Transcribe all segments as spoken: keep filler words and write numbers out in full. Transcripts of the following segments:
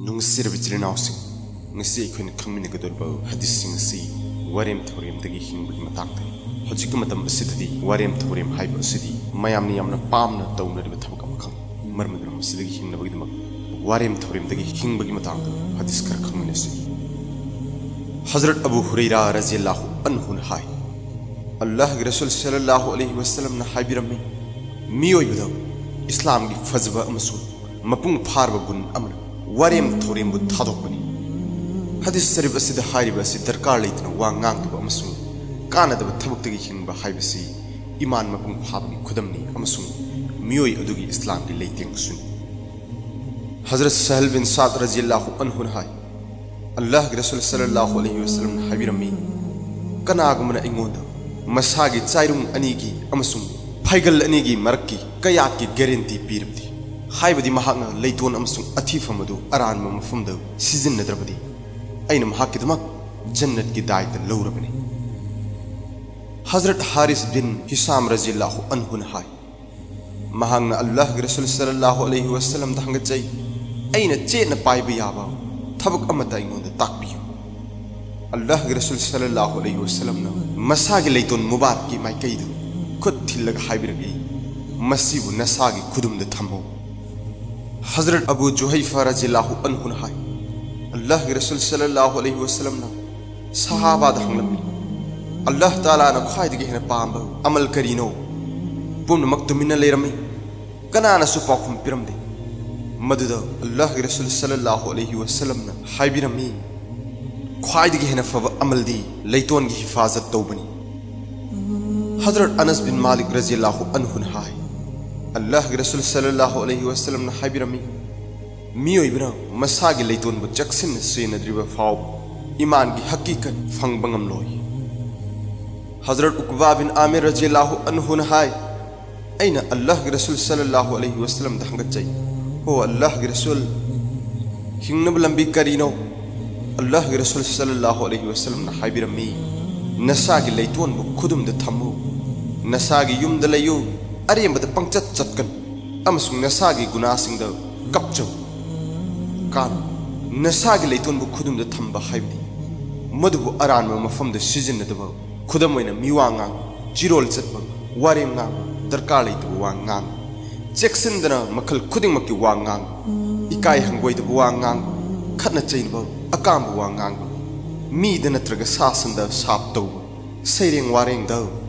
ꯅꯨꯡꯁꯤꯔꯕ ꯏꯆꯤꯜ ꯏꯅꯥꯎꯁꯤꯡ, ꯉꯁꯤ ꯑꯩꯈꯣꯏꯅ ꯈꯪꯃꯤꯟꯅꯒꯗꯧꯔꯤꯕ ꯍꯗꯤꯁꯁꯤꯡ ꯑꯁꯤ ꯋꯥꯔꯦꯝ ꯊꯧꯔꯦꯝꯗꯒꯤ ꯍꯤꯡꯕꯒꯤ ꯃꯇꯥꯡꯗꯅꯤ꯫ ꯍꯧꯖꯤꯛꯀꯤ ꯃꯇꯝ ꯑꯁꯤꯗꯗꯤ ꯋꯥꯔꯦꯝ ꯊꯧꯔꯦꯝ ꯍꯥꯏꯕ ꯑꯁꯤꯗꯤ ꯃꯌꯥꯝꯅ ꯌꯥꯝꯅ ꯄꯥꯝꯅ ꯇꯧꯅꯔꯤꯕ ꯊꯕꯛ ꯑꯃꯈꯛꯅꯤ꯫ ꯃꯔꯝ ꯑꯗꯨꯅ ꯃꯁꯤꯗꯒꯤ ꯍꯤꯡꯅꯕꯒꯤꯗꯃꯛ ꯋꯥꯔꯦꯝ ꯊꯧꯔꯦꯝꯗꯒꯤ ꯍꯤꯡꯕꯒꯤ ꯃꯇꯥꯡꯗ ꯍꯗꯤꯁ ꯈꯔ ꯈꯪꯃꯤꯟꯅꯁꯤ꯫ ꯍꯖꯔꯠ ꯑꯕꯨ ꯍꯨꯔꯩꯔꯥ ꯔꯖꯤꯌꯜꯂꯥꯍꯨ ꯑꯟꯍꯨꯅ ꯍꯥꯏ, ꯑꯜꯂꯥꯍꯒꯤ ꯔꯁꯨꯜ ꯁꯜꯂꯜꯂꯥꯍꯨ ꯑꯂꯩꯍꯤ ꯋꯁꯜꯂꯝꯅ ꯍꯥꯏꯕꯤꯔꯝꯃꯤ, ꯃꯤꯑꯣꯏꯕꯗ ꯏꯁꯂꯥꯝꯒꯤ ꯐꯖꯕ ꯑꯃꯁꯨꯡ ꯃꯄꯨꯡ ꯐꯥꯔꯕ ꯒꯨꯟ ꯑꯃꯅ ꯋꯥꯔꯦꯝ ꯊꯧꯔꯦꯝꯕꯨ ꯊꯥꯗꯣꯛꯄꯅꯤ꯫ ꯍꯗꯤꯁ ꯁꯔꯤꯐ ꯑꯁꯤꯗ ꯍꯥꯏꯔꯤꯕ ꯑꯁꯤ ꯗꯔꯀꯥꯔ ꯂꯩꯇꯅ ꯋꯥ ꯉꯥꯡꯗꯕ ꯑꯃꯁꯨꯡ ꯀꯥꯟꯅꯗꯕ ꯊꯕꯛꯇꯒꯤ ꯍꯤꯡꯕ ꯍꯥꯏꯕꯁꯤ ꯏꯃꯥꯟ ꯃꯄꯨꯡ ꯐꯥꯕꯒꯤ ꯈꯨꯗꯝꯅꯤ ꯑꯃꯁꯨꯡ ꯃꯤꯑꯣꯏ ꯑꯗꯨꯒꯤ ꯏꯁꯂꯥꯝꯒꯤ ꯂꯩꯇꯦꯡꯕꯁꯨꯅꯤ꯫ ꯍꯖꯔꯠ ꯁꯍꯜ ꯕꯤꯟ ꯁꯥꯗ ꯔꯖꯤꯌꯜꯂꯥꯍꯨ ꯑꯟꯍꯨꯅ ꯍꯥꯏ, ꯑꯜꯂꯥꯍꯒꯤ ꯔꯁꯨꯜ ꯁꯜꯂꯜꯂꯥꯍꯨ ꯑꯂꯩꯍꯤ ꯋꯁꯜꯂꯝꯅ ꯍꯥꯏꯕꯤꯔꯝꯃꯤ, ꯀꯅꯥꯒꯨꯝꯕꯅ ꯑꯩꯉꯣꯟꯗ ꯃꯁꯥꯒꯤ ꯆꯥꯏꯔꯨꯡ ꯑꯅꯤꯒꯤ ꯑꯃꯁꯨꯡ ꯐꯩꯒꯜ ꯑꯅꯤꯒꯤ ꯃꯔꯛꯀꯤ ꯀꯌꯥꯠꯀꯤ ꯒꯦꯔꯦꯟꯇꯤ ꯄꯤꯔꯕꯗꯤ, ꯍꯥꯏꯕꯗꯤ ꯃꯍꯥꯛꯅ ꯂꯩꯇꯣꯟ ꯑꯃꯁꯨꯡ ꯑꯊꯤꯐꯝ ꯑꯗꯨ ꯑꯔꯥꯟꯕ ꯃꯐꯝꯗ ꯁꯤꯖꯤꯟꯅꯗ꯭ꯔꯕꯗꯤ, ꯑꯩꯅ ꯃꯍꯥꯛꯀꯤꯗꯃꯛ ꯖꯟꯅꯠꯀꯤ ꯗꯥꯏꯇ ꯂꯧꯔꯕꯅꯤ꯫ ꯍꯖꯔꯠ ꯍꯥꯔꯤꯁ ꯕꯤꯟ ꯍꯤꯁꯥꯝ ꯔꯖꯤꯌꯜꯂꯥꯍꯨ ꯑꯟꯍꯨꯅ ꯍꯥꯏ, ꯃꯍꯥꯛꯅ ꯑꯜꯂꯥꯍꯒꯤ ꯔꯁꯨꯜ ꯁꯜꯂꯜꯂꯥꯍꯨ ꯑꯂꯩꯍꯤ ꯋꯁꯜꯂꯝꯗ ꯍꯪꯒꯠꯆꯩ, ꯑꯩꯅ ꯆꯦꯠꯅ ꯄꯥꯏꯕ ꯌꯥꯕ ꯊꯕꯛ ꯑꯃꯇ ꯑꯩꯉꯣꯟꯗ ꯇꯥꯛꯄꯤꯌꯨ꯫ ꯑꯜꯂꯥꯍꯒꯤ ꯔꯁꯨꯜ ꯁꯜꯂꯜꯂꯥꯍꯨ ꯑꯂꯩꯍꯤ ꯋꯁꯜꯂꯝꯅ ꯃꯁꯥꯒꯤ ꯂꯩꯇꯣꯟ ꯃꯨꯕꯥꯔꯛꯀꯤ ꯃꯥꯏꯀꯩꯗ ꯈꯨꯠ ꯊꯤꯜꯂꯒ ꯍꯥꯏꯕꯤꯔꯛꯏ, ꯃꯁꯤꯕꯨ ꯅꯁꯥꯒꯤ ꯈꯨꯗꯨꯝꯗ ꯊꯝꯃꯨ꯫ ꯍꯖꯔꯠ ꯑꯕꯨ ꯖꯨꯍꯩꯐꯥ ꯔꯖꯤꯌꯜꯂꯥꯍꯨ ꯑꯟꯍꯨꯅ ꯍꯥꯏ, ꯑꯜꯂꯥꯍꯒꯤ ꯔꯁꯨꯜ ꯁꯜꯂꯜꯂꯥꯍꯨ ꯑꯂꯩꯍꯤ ꯋꯁꯜꯂꯝꯅ ꯁꯍꯥꯕꯥꯗ ꯍꯪꯂꯝꯃꯤ, ꯑꯜꯂꯥꯍ ꯇꯥꯂꯥꯅ ꯈ꯭ꯋꯥꯏꯗꯒꯤ ꯍꯦꯟꯅ ꯄꯥꯝꯕ ꯑꯃꯜ ꯀꯔꯤꯅꯣ? ꯄꯨꯝꯅꯃꯛ ꯇꯨꯃꯤꯟꯅ ꯂꯩꯔꯝꯃꯤ꯫ ꯀꯅꯥꯅꯁꯨ ꯄꯥꯎꯈꯨꯝ ꯄꯤꯔꯝꯗꯦ꯫ ꯃꯗꯨꯗ ꯑꯜꯂꯥꯍꯒꯤ ꯔꯁꯨꯜ ꯁꯜꯂꯜꯂꯥꯍꯨ ꯑꯂꯩꯍꯤ ꯋꯁꯜꯂꯝꯅ ꯍꯥꯏꯕꯤꯔꯝꯃꯤ, ꯈ꯭ꯋꯥꯏꯗꯒꯤ ꯍꯦꯟꯅ ꯐꯕ ꯑꯃꯜꯗꯤ ꯂꯩꯇꯣꯟꯒꯤ ꯍꯤꯐꯥꯖꯠ ꯇꯧꯕꯅꯤ꯫ ꯍꯖꯔꯠ ꯑꯅꯁ ꯕꯤꯟ ꯃꯥꯂꯤꯛ ꯔꯖꯤꯌꯜꯂꯥꯍꯨ ꯑꯟꯍꯨꯅ ꯍꯥꯏ, ꯑꯜꯂꯥꯍꯒꯤ ꯔꯁꯨꯜ ꯁꯜꯂꯜꯂꯥꯍꯨ ꯑꯂꯩꯍꯤ ꯋꯁꯜꯂꯝꯅ ꯍꯥꯏꯕꯤꯔꯝꯃꯤ, ꯃꯤꯑꯣꯏꯕꯅ ꯃꯁꯥꯒꯤ ꯂꯩꯇꯣꯟꯕꯨ ꯆꯦꯛꯁꯤꯟꯅ ꯁꯦꯟꯅꯗ꯭ꯔꯤꯕ ꯐꯥꯎꯕ ꯏꯃꯥꯟꯒꯤ ꯍꯀꯤꯀꯠ ꯐꯪꯕ ꯉꯝꯂꯣꯏ꯫ ꯍꯖꯔꯠ ꯎꯛꯕꯥ ꯕꯤꯟ ꯑꯥꯃꯤꯔ ꯔꯖꯤꯌꯜꯂꯥꯍꯨ ꯑꯟꯍꯨꯅ ꯍꯥꯏ, ꯑꯩꯅ ꯑꯜꯂꯥꯍꯒꯤ ꯔꯁꯨꯜ ꯁꯜꯂꯜꯂꯥꯍꯨ ꯑꯂꯩꯍꯤ ꯋꯁꯜꯂꯝꯗ ꯍꯪꯒꯠꯆꯩ, "ꯍꯣ ꯑꯜꯂꯥꯍꯒꯤ ꯔꯁꯨꯜ, ꯍꯤꯡꯅꯕ ꯂꯝꯕꯤ ꯀꯔꯤꯅꯣ?" ꯑꯜꯂꯥꯍꯒꯤ ꯔꯁꯨꯜ ꯁꯜꯂꯜꯂꯥꯍꯨ ꯑꯂꯩꯍꯤ ꯋꯁꯜꯂꯝꯅ ꯍꯥꯏꯕꯤꯔꯝꯃꯤ, "ꯅꯁꯥꯒꯤ ꯂꯩꯇꯣꯟꯕꯨ ꯈꯨꯗꯨꯝꯗ ꯊꯝꯃꯨ, ꯅꯁꯥꯒꯤ ꯌꯨꯝꯗ ꯂꯩꯌꯨ, ꯑꯔꯦꯝꯕꯗ ꯄꯪꯆꯠ ꯆꯠꯀꯅꯨ, ꯑꯃꯁꯨꯡ ꯅꯁꯥꯒꯤ ꯒꯨꯅꯥꯁꯤꯡꯗ ꯀꯞꯆꯧ"꯫ ꯀꯥꯟ ꯅꯁꯥꯒꯤ ꯂꯩꯇꯣꯟꯕꯨ ꯈꯨꯗꯨꯝꯗ ꯊꯝꯕ ꯍꯥꯏꯕꯅꯤ꯫ ꯃꯗꯨꯕꯨ ꯑꯔꯥꯟꯕ ꯃꯐꯝꯗ ꯁꯤꯖꯤꯟꯅꯗꯕ, ꯈꯨꯗꯝ ꯑꯣꯏꯅ ꯃꯤꯋꯥ ꯉꯥꯡꯕ, ꯆꯤꯔꯣꯜ ꯆꯠꯄ, ꯋꯥꯔꯦꯝ ꯉꯥꯡꯕ, ꯗꯔꯀꯥꯔ ꯂꯩꯇꯕ ꯋꯥ ꯉꯥꯡꯕ, ꯆꯦꯛꯁꯤꯟꯗꯅ ꯃꯈꯜ ꯈꯨꯗꯤꯡꯃꯛꯀꯤ ꯋꯥ ꯉꯥꯡꯕ, ꯏꯀꯥꯏ ꯍꯪꯒꯣꯏꯗꯕ ꯋꯥ ꯉꯥꯡꯕ, ꯈꯠꯅ ꯆꯩꯅꯕ, ꯑꯀꯥꯝꯕ ꯋꯥ ꯉꯥꯡꯕ, ꯃꯤꯗ ꯅꯠꯇ꯭ꯔꯒ ꯁꯥ ꯁꯟꯗ ꯁꯥꯞ ꯇꯧꯕ, ꯁꯩꯔꯦꯡ ꯋꯥꯔꯦꯡꯗ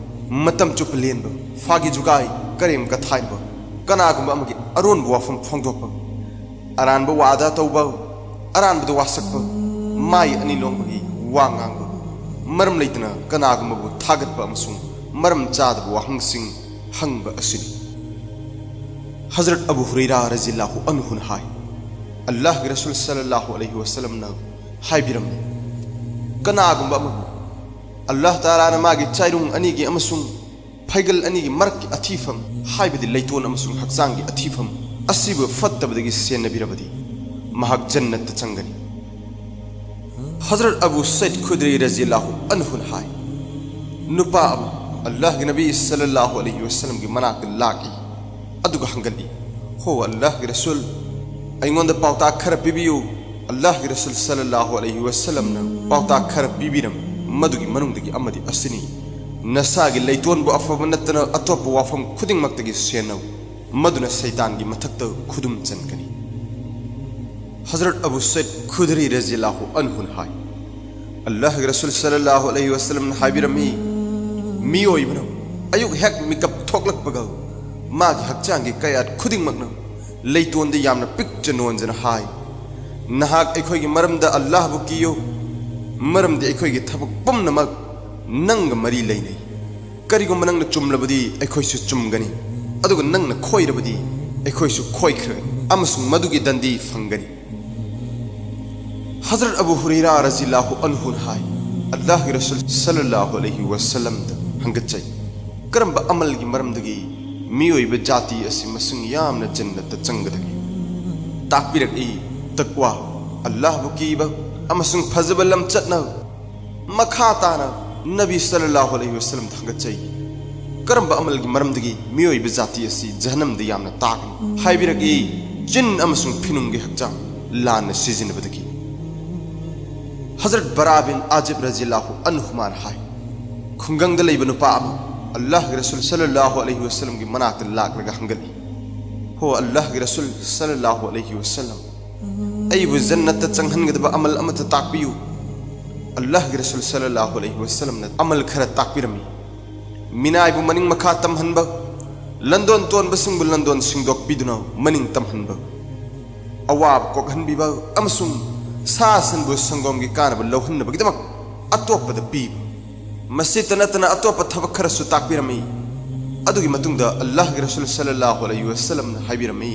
ꯃꯇꯝ ꯆꯨꯞꯄ ꯂꯦꯟꯕ, ꯐꯥꯒꯤ ꯖꯨꯒꯥꯏ, ꯀꯔꯦꯝ ꯀꯊꯥꯏꯕ, ꯀꯅꯥꯒꯨꯝꯕ ꯑꯃꯒꯤ ꯑꯔꯣꯟꯕ ꯋꯥꯐꯝ ꯐꯣꯡꯗꯣꯛꯄ, ꯑꯔꯥꯟꯕ ꯋꯥꯗꯥ ꯇꯧꯕ, ꯑꯔꯥꯟꯕꯗ ꯋꯥꯁꯛꯄ, ꯃꯥꯏ ꯑꯅꯤ ꯂꯣꯡꯕꯒꯤ ꯋꯥ ꯉꯥꯡꯕ, ꯃꯔꯝ ꯂꯩꯇꯅ ꯀꯅꯥꯒꯨꯝꯕꯕꯨ ꯊꯥꯒꯠꯄ ꯑꯃꯁꯨꯡ ꯃꯔꯝ ꯆꯥꯗꯕ ꯋꯥꯍꯪꯁꯤꯡ ꯍꯪꯕ ꯑꯁꯤꯅꯤ꯫ ꯍꯖꯔꯠ ꯑꯕꯨ ꯍꯨꯔꯩꯔꯥ ꯔꯖꯤꯌꯜꯂꯥꯍꯨ ꯑꯟꯍꯨꯅ ꯍꯥꯏ, ꯑꯜꯂꯥꯍꯒꯤ ꯔꯁꯨꯜ ꯁꯜꯂꯜꯂꯥꯍꯨ ꯑꯂꯩꯍꯤ ꯋꯁꯜꯂꯝꯅ ꯍꯥꯏꯕꯤꯔꯝꯃꯤ, ꯀꯅꯥꯒꯨꯝꯕ ꯑꯃꯕꯨ ꯑꯜꯂꯥꯍ ꯇꯥꯂꯥꯅ ꯃꯥꯒꯤ ꯆꯥꯏꯔꯨꯡ ꯑꯅꯤꯒꯤ ꯑꯃꯁꯨꯡ ꯐꯩꯒꯜ ꯑꯅꯤꯒꯤ ꯃꯔꯛꯀꯤ ꯑꯊꯤꯐꯝ, ꯍꯥꯏꯕꯗꯤ ꯂꯩꯇꯣꯟ ꯑꯃꯁꯨꯡ ꯍꯛꯆꯥꯡꯒꯤ ꯑꯊꯤꯐꯝ ꯑꯁꯤꯕꯨ ꯐꯠꯇꯕꯗꯒꯤ ꯁꯦꯟꯅꯕꯤꯔꯕꯗꯤ, ꯃꯍꯥꯛ ꯖꯟꯅꯠꯇ ꯆꯪꯒꯅꯤ꯫ ꯍꯖꯔꯠ ꯑꯕꯨ ꯁꯩꯗ ꯈꯨꯗ꯭ꯔꯤ ꯔꯖꯤꯌꯜꯂꯥꯍꯨ ꯑꯟꯍꯨꯅ ꯍꯥꯏ, ꯅꯨꯄꯥ ꯑꯃ ꯑꯜꯂꯥꯍꯒꯤ ꯅꯕꯤ ꯁꯜꯂꯜꯂꯥꯍꯨ ꯑꯂꯩꯍꯤ ꯋꯁꯜꯂꯝꯒꯤ ꯃꯅꯥꯛꯇ ꯂꯥꯛꯏ, ꯑꯗꯨꯒ ꯍꯪꯒꯠꯂꯤ, "ꯍꯣ ꯑꯜꯂꯥꯍꯒꯤ ꯔꯁꯨꯜ, ꯑꯩꯉꯣꯟꯗ ꯄꯥꯎꯇꯥꯛ ꯈꯔ ꯄꯤꯕꯤꯌꯨ꯫" ꯑꯜꯂꯥꯍꯒꯤ ꯔꯁꯨꯜ ꯁꯜꯂꯜꯂꯥꯍꯨ ꯑꯂꯩꯍꯤ ꯋꯁꯜꯂꯝꯅ ꯄꯥꯎꯇꯥꯛ ꯈꯔ ꯄꯤꯕꯤꯔꯝꯃꯤ꯫ ꯃꯗꯨꯒꯤ ꯃꯅꯨꯡꯗꯒꯤ ꯑꯃꯗꯤ ꯑꯁꯤꯅꯤ, ꯅꯁꯥꯒꯤ ꯂꯩꯇꯣꯟꯕꯨ ꯑꯐꯕ ꯅꯠꯇꯅ ꯑꯇꯣꯞꯄ ꯋꯥꯐꯝ ꯈꯨꯗꯤꯡꯃꯛꯇꯒꯤ ꯁꯦꯟꯅꯧ, ꯃꯗꯨꯅ ꯁꯩꯇꯥꯟꯒꯤ ꯃꯊꯛꯇ ꯈꯨꯗꯨꯝ ꯆꯟꯒꯅꯤ꯫ ꯍꯖꯔꯠ ꯑꯕꯨ ꯁꯩꯗ ꯈꯨꯗ꯭ꯔꯤ ꯔꯖꯤꯌꯜꯂꯥꯍꯨ ꯑꯟꯍꯨꯅ ꯍꯥꯏ, ꯑꯜꯂꯥꯍꯒꯤ ꯔꯁꯨꯜ ꯁꯜꯂꯜꯂꯥꯍꯨ ꯑꯂꯩꯍꯤ ꯋꯁꯜꯂꯝꯅ ꯍꯥꯏꯕꯤꯔꯝꯃꯤ, ꯃꯤꯑꯣꯏꯕꯅ ꯑꯌꯨꯛ ꯍꯦꯛ ꯃꯤꯀꯞ ꯊꯣꯛꯂꯛꯄꯒ ꯃꯥꯒꯤ ꯍꯛꯆꯥꯡꯒꯤ ꯀꯌꯥꯠ ꯈꯨꯗꯤꯡꯃꯛꯅ ꯂꯩꯇꯣꯟꯗ ꯌꯥꯝꯅ ꯄꯤꯛꯆ ꯅꯣꯟꯖꯅ ꯍꯥꯏ, "ꯅꯍꯥꯛ ꯑꯩꯈꯣꯏꯒꯤ ꯃꯔꯝꯗ ꯑꯜꯂꯥꯍꯕꯨ ꯀꯤꯌꯨ, ꯃꯔꯝꯗꯤ ꯑꯩꯈꯣꯏꯒꯤ ꯊꯕꯛ ꯄꯨꯝꯅꯃꯛ ꯅꯪꯒ ꯃꯔꯤ ꯂꯩꯅꯩ꯫ ꯀꯔꯤꯒꯨꯝꯕ ꯅꯪꯅ ꯆꯨꯝꯂꯕꯗꯤ ꯑꯩꯈꯣꯏꯁꯨ ꯆꯨꯝꯒꯅꯤ, ꯑꯗꯨꯒ ꯅꯪꯅ ꯈꯣꯏꯔꯕꯗꯤ ꯑꯩꯈꯣꯏꯁꯨ ꯈꯣꯏꯈ꯭ꯔꯒꯅꯤ ꯑꯃꯁꯨꯡ ꯃꯗꯨꯒꯤ ꯗꯟꯗꯤ ꯐꯪꯒꯅꯤ꯫" ꯍꯖꯔꯠ ꯑꯕꯨ ꯍꯨꯔꯩꯔꯥ ꯔꯖꯤꯌꯜꯂꯥꯍꯨ ꯑꯟꯍꯨꯅ ꯍꯥꯏ, ꯑꯜꯂꯥꯍꯒꯤ ꯔꯁꯨꯜ ꯁꯜꯂꯜꯂꯥꯍꯨ ꯑꯂꯩꯍꯤ ꯋꯁꯜꯂꯝꯗ ꯍꯪꯒꯠꯆꯩ, "ꯀꯔꯝꯕ ꯑꯃꯜꯒꯤ ꯃꯔꯝꯗꯒꯤ ꯃꯤꯑꯣꯏꯕ ꯖꯥꯇꯤ ꯑꯁꯤ ꯃꯁꯤꯡ ꯌꯥꯝꯅ ꯖꯟꯅꯠꯇ ꯆꯪꯒꯗꯒꯦ?" ꯇꯥꯛꯄꯤꯔꯛꯏ, "ꯇꯛꯋꯥ, ꯑꯜꯂꯥꯍꯕꯨ ꯀꯤꯕ ꯑꯃꯁꯨꯡ ꯐꯖꯕ ꯂꯝꯆꯠꯅ꯫" ꯃꯈꯥ ꯇꯥꯅ ꯅꯕꯤ ꯁꯜꯂꯜꯂꯥꯍꯨ ꯑꯂꯩꯍꯤ ꯋꯁꯜꯂꯝꯗ ꯍꯪꯒꯠꯆꯩ, "ꯀꯔꯝꯕ ꯑꯃꯜꯒꯤ ꯃꯔꯝꯗꯒꯤ ꯃꯤꯑꯣꯏꯕ ꯖꯥꯇꯤ ꯑꯁꯤ ꯖꯍꯟꯅꯝꯗ ꯌꯥꯝꯅ ꯇꯥꯒꯅꯤ?" ꯍꯥꯏꯕꯤꯔꯛꯏ, "ꯖꯤꯟ ꯑꯃꯁꯨꯡ ꯐꯤꯅꯨꯡꯒꯤ ꯍꯛꯆꯥꯡ, ꯂꯥꯟꯅ ꯁꯤꯖꯤꯟꯅꯕꯗꯒꯤ꯫ ꯍꯖꯔꯠ ꯕꯔꯥ ꯕꯤꯟ ꯑꯥꯖꯤꯕ ꯔꯖꯤꯌꯜꯂꯥꯍꯨ ꯑꯟꯍꯨꯃꯥꯅ ꯍꯥꯏ, ꯈꯨꯡꯒꯪꯗ ꯂꯩꯕ ꯅꯨꯄꯥ ꯑꯃ ꯑꯜꯂꯥꯍꯒꯤ ꯔꯁꯨꯜ ꯁꯜꯂꯜꯂꯥꯍꯨ ꯑꯂꯩꯍꯤ ꯋꯁꯜꯂꯝꯒꯤ ꯃꯅꯥꯛꯇ ꯂꯥꯛꯂꯒ ꯍꯪꯒꯠꯂꯤ, "ꯍꯣ ꯑꯜꯂꯥꯍꯒꯤ ꯔꯁꯨꯜ ꯁꯜꯂꯜꯂꯥꯍꯨ ꯑꯂꯩꯍꯤ ꯋꯁꯜꯂꯝ, ꯑꯩꯕꯨ ꯖꯟꯅꯠꯇ ꯆꯪꯍꯟꯒꯗꯕ ꯑꯃꯜ ꯑꯃꯇ ꯇꯥꯛꯄꯤꯌꯨ꯫" ꯑꯜꯂꯥꯍꯒꯤ ꯔꯁꯨꯜ ꯁꯜꯂꯜꯂꯥꯍꯨ ꯑꯂꯩꯍꯤ ꯋꯁꯜꯂꯝꯅ ꯑꯃꯜ ꯈꯔ ꯇꯥꯛꯄꯤꯔꯝꯃꯤ꯫ ꯃꯤꯅꯥꯏꯕꯨ ꯃꯅꯤꯡ ꯃꯈꯥ ꯇꯝꯍꯟꯕ, ꯂꯟꯗꯣꯟ ꯇꯣꯟꯕꯁꯤꯡꯕꯨ ꯂꯟꯗꯣꯟ ꯁꯤꯡꯗꯣꯛꯄꯤꯗꯨꯅ ꯃꯅꯤꯡ ꯇꯝꯍꯟꯕ, ꯑꯋꯥꯕ ꯀꯣꯛꯍꯟꯕꯤꯕ ꯑꯃꯁꯨꯡ ꯁꯥ ꯁꯟꯕꯨ ꯁꯪꯒꯣꯝꯒꯤ ꯀꯥꯟꯅꯕ ꯂꯧꯍꯟꯅꯕꯒꯤꯗꯃꯛ ꯑꯇꯣꯞꯄꯗ ꯄꯤꯕ꯫ ꯃꯁꯤꯇ ꯅꯠꯇꯅ ꯑꯇꯣꯞꯄ ꯊꯕꯛ ꯈꯔꯁꯨ ꯇꯥꯛꯄꯤꯔꯝꯃꯤ꯫ ꯑꯗꯨꯒꯤ ꯃꯇꯨꯡꯗ ꯑꯜꯂꯥꯍꯒꯤ ꯔꯁꯨꯜ ꯁꯜꯂꯜꯂꯥꯍꯨ ꯑꯂꯩꯍꯤ ꯋꯁꯜꯂꯝꯅ ꯍꯥꯏꯕꯤꯔꯝꯃꯤ,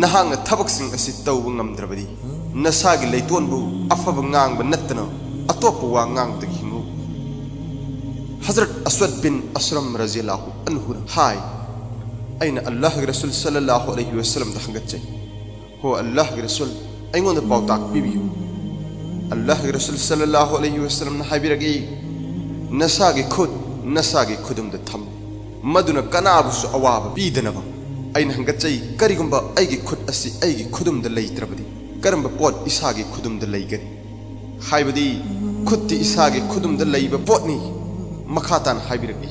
"ꯅꯍꯥꯛꯅ ꯊꯕꯛꯁꯤꯡ ꯑꯁꯤ ꯇꯧꯕ ꯉꯝꯗ꯭ꯔꯕꯗꯤ ꯅꯁꯥꯒꯤ ꯂꯩꯇꯣꯟꯕꯨ ꯑꯐꯕ ꯉꯥꯡꯕ ꯅꯠꯇꯅ ꯑꯇꯣꯞꯄ ꯋꯥ ꯉꯥꯡꯕꯗꯒꯤ ꯍꯤꯡꯉꯨ꯫" ꯍꯖꯔꯠ ꯑꯁꯋꯗ ꯕꯤꯟ ꯑꯁꯔꯝ ꯔꯖꯤꯌꯜꯂꯥꯍꯨ ꯑꯟꯍꯨꯅ ꯍꯥꯏ, "ꯑꯩꯅ ꯑꯜꯂꯥꯍꯒꯤ ꯔꯁꯨꯜ ꯁꯜꯂꯜꯂꯥꯍꯨ ꯑꯂꯩꯍꯤ ꯋꯁꯜꯂꯝꯗ ꯍꯪꯒꯠꯆꯩ, ꯍꯣ ꯑꯜꯂꯥꯍꯒꯤ ꯔꯁꯨꯜ, ꯑꯩꯉꯣꯟꯗ ꯄꯥꯎꯇꯥꯛ ꯄꯤꯕꯤꯌꯨ꯫" ꯑꯜꯂꯥꯍꯒꯤ ꯔꯁꯨꯜ ꯁꯜꯂꯜꯂꯥꯍꯨ ꯑꯂꯩꯍꯤ ꯋꯁꯜꯂꯝꯅ ꯍꯥꯏꯕꯤꯔꯛꯏ, "ꯅꯁꯥꯒꯤ ꯈꯨꯠ ꯅꯁꯥꯒꯤ ꯈꯨꯗꯨꯝꯗ ꯊꯝꯃꯨ, ꯃꯗꯨꯅ ꯀꯅꯥꯕꯨꯁꯨ ꯑꯋꯥꯕ ꯄꯤꯗꯅꯕ꯫" ꯑꯩꯅ ꯍꯪꯒꯠꯆꯩ, ꯀꯔꯤꯒꯨꯝꯕ ꯑꯩꯒꯤ ꯈꯨꯠ ꯑꯁꯤ ꯑꯩꯒꯤ ꯈꯨꯗꯨꯝꯗ ꯂꯩꯇ꯭ꯔꯕꯗꯤ ꯀꯔꯝꯕ ꯄꯣꯠ ꯏꯁꯥꯒꯤ ꯈꯨꯗꯨꯝꯗ ꯂꯩꯒꯅꯤ? ꯍꯥꯏꯕꯗꯤ ꯈꯨꯠꯇꯤ ꯏꯁꯥꯒꯤ ꯈꯨꯗꯨꯝꯗ ꯂꯩꯕ ꯄꯣꯠꯅꯤ꯫ ꯃꯈꯥ ꯇꯥꯅ ꯍꯥꯏꯕꯤꯔꯛꯏ,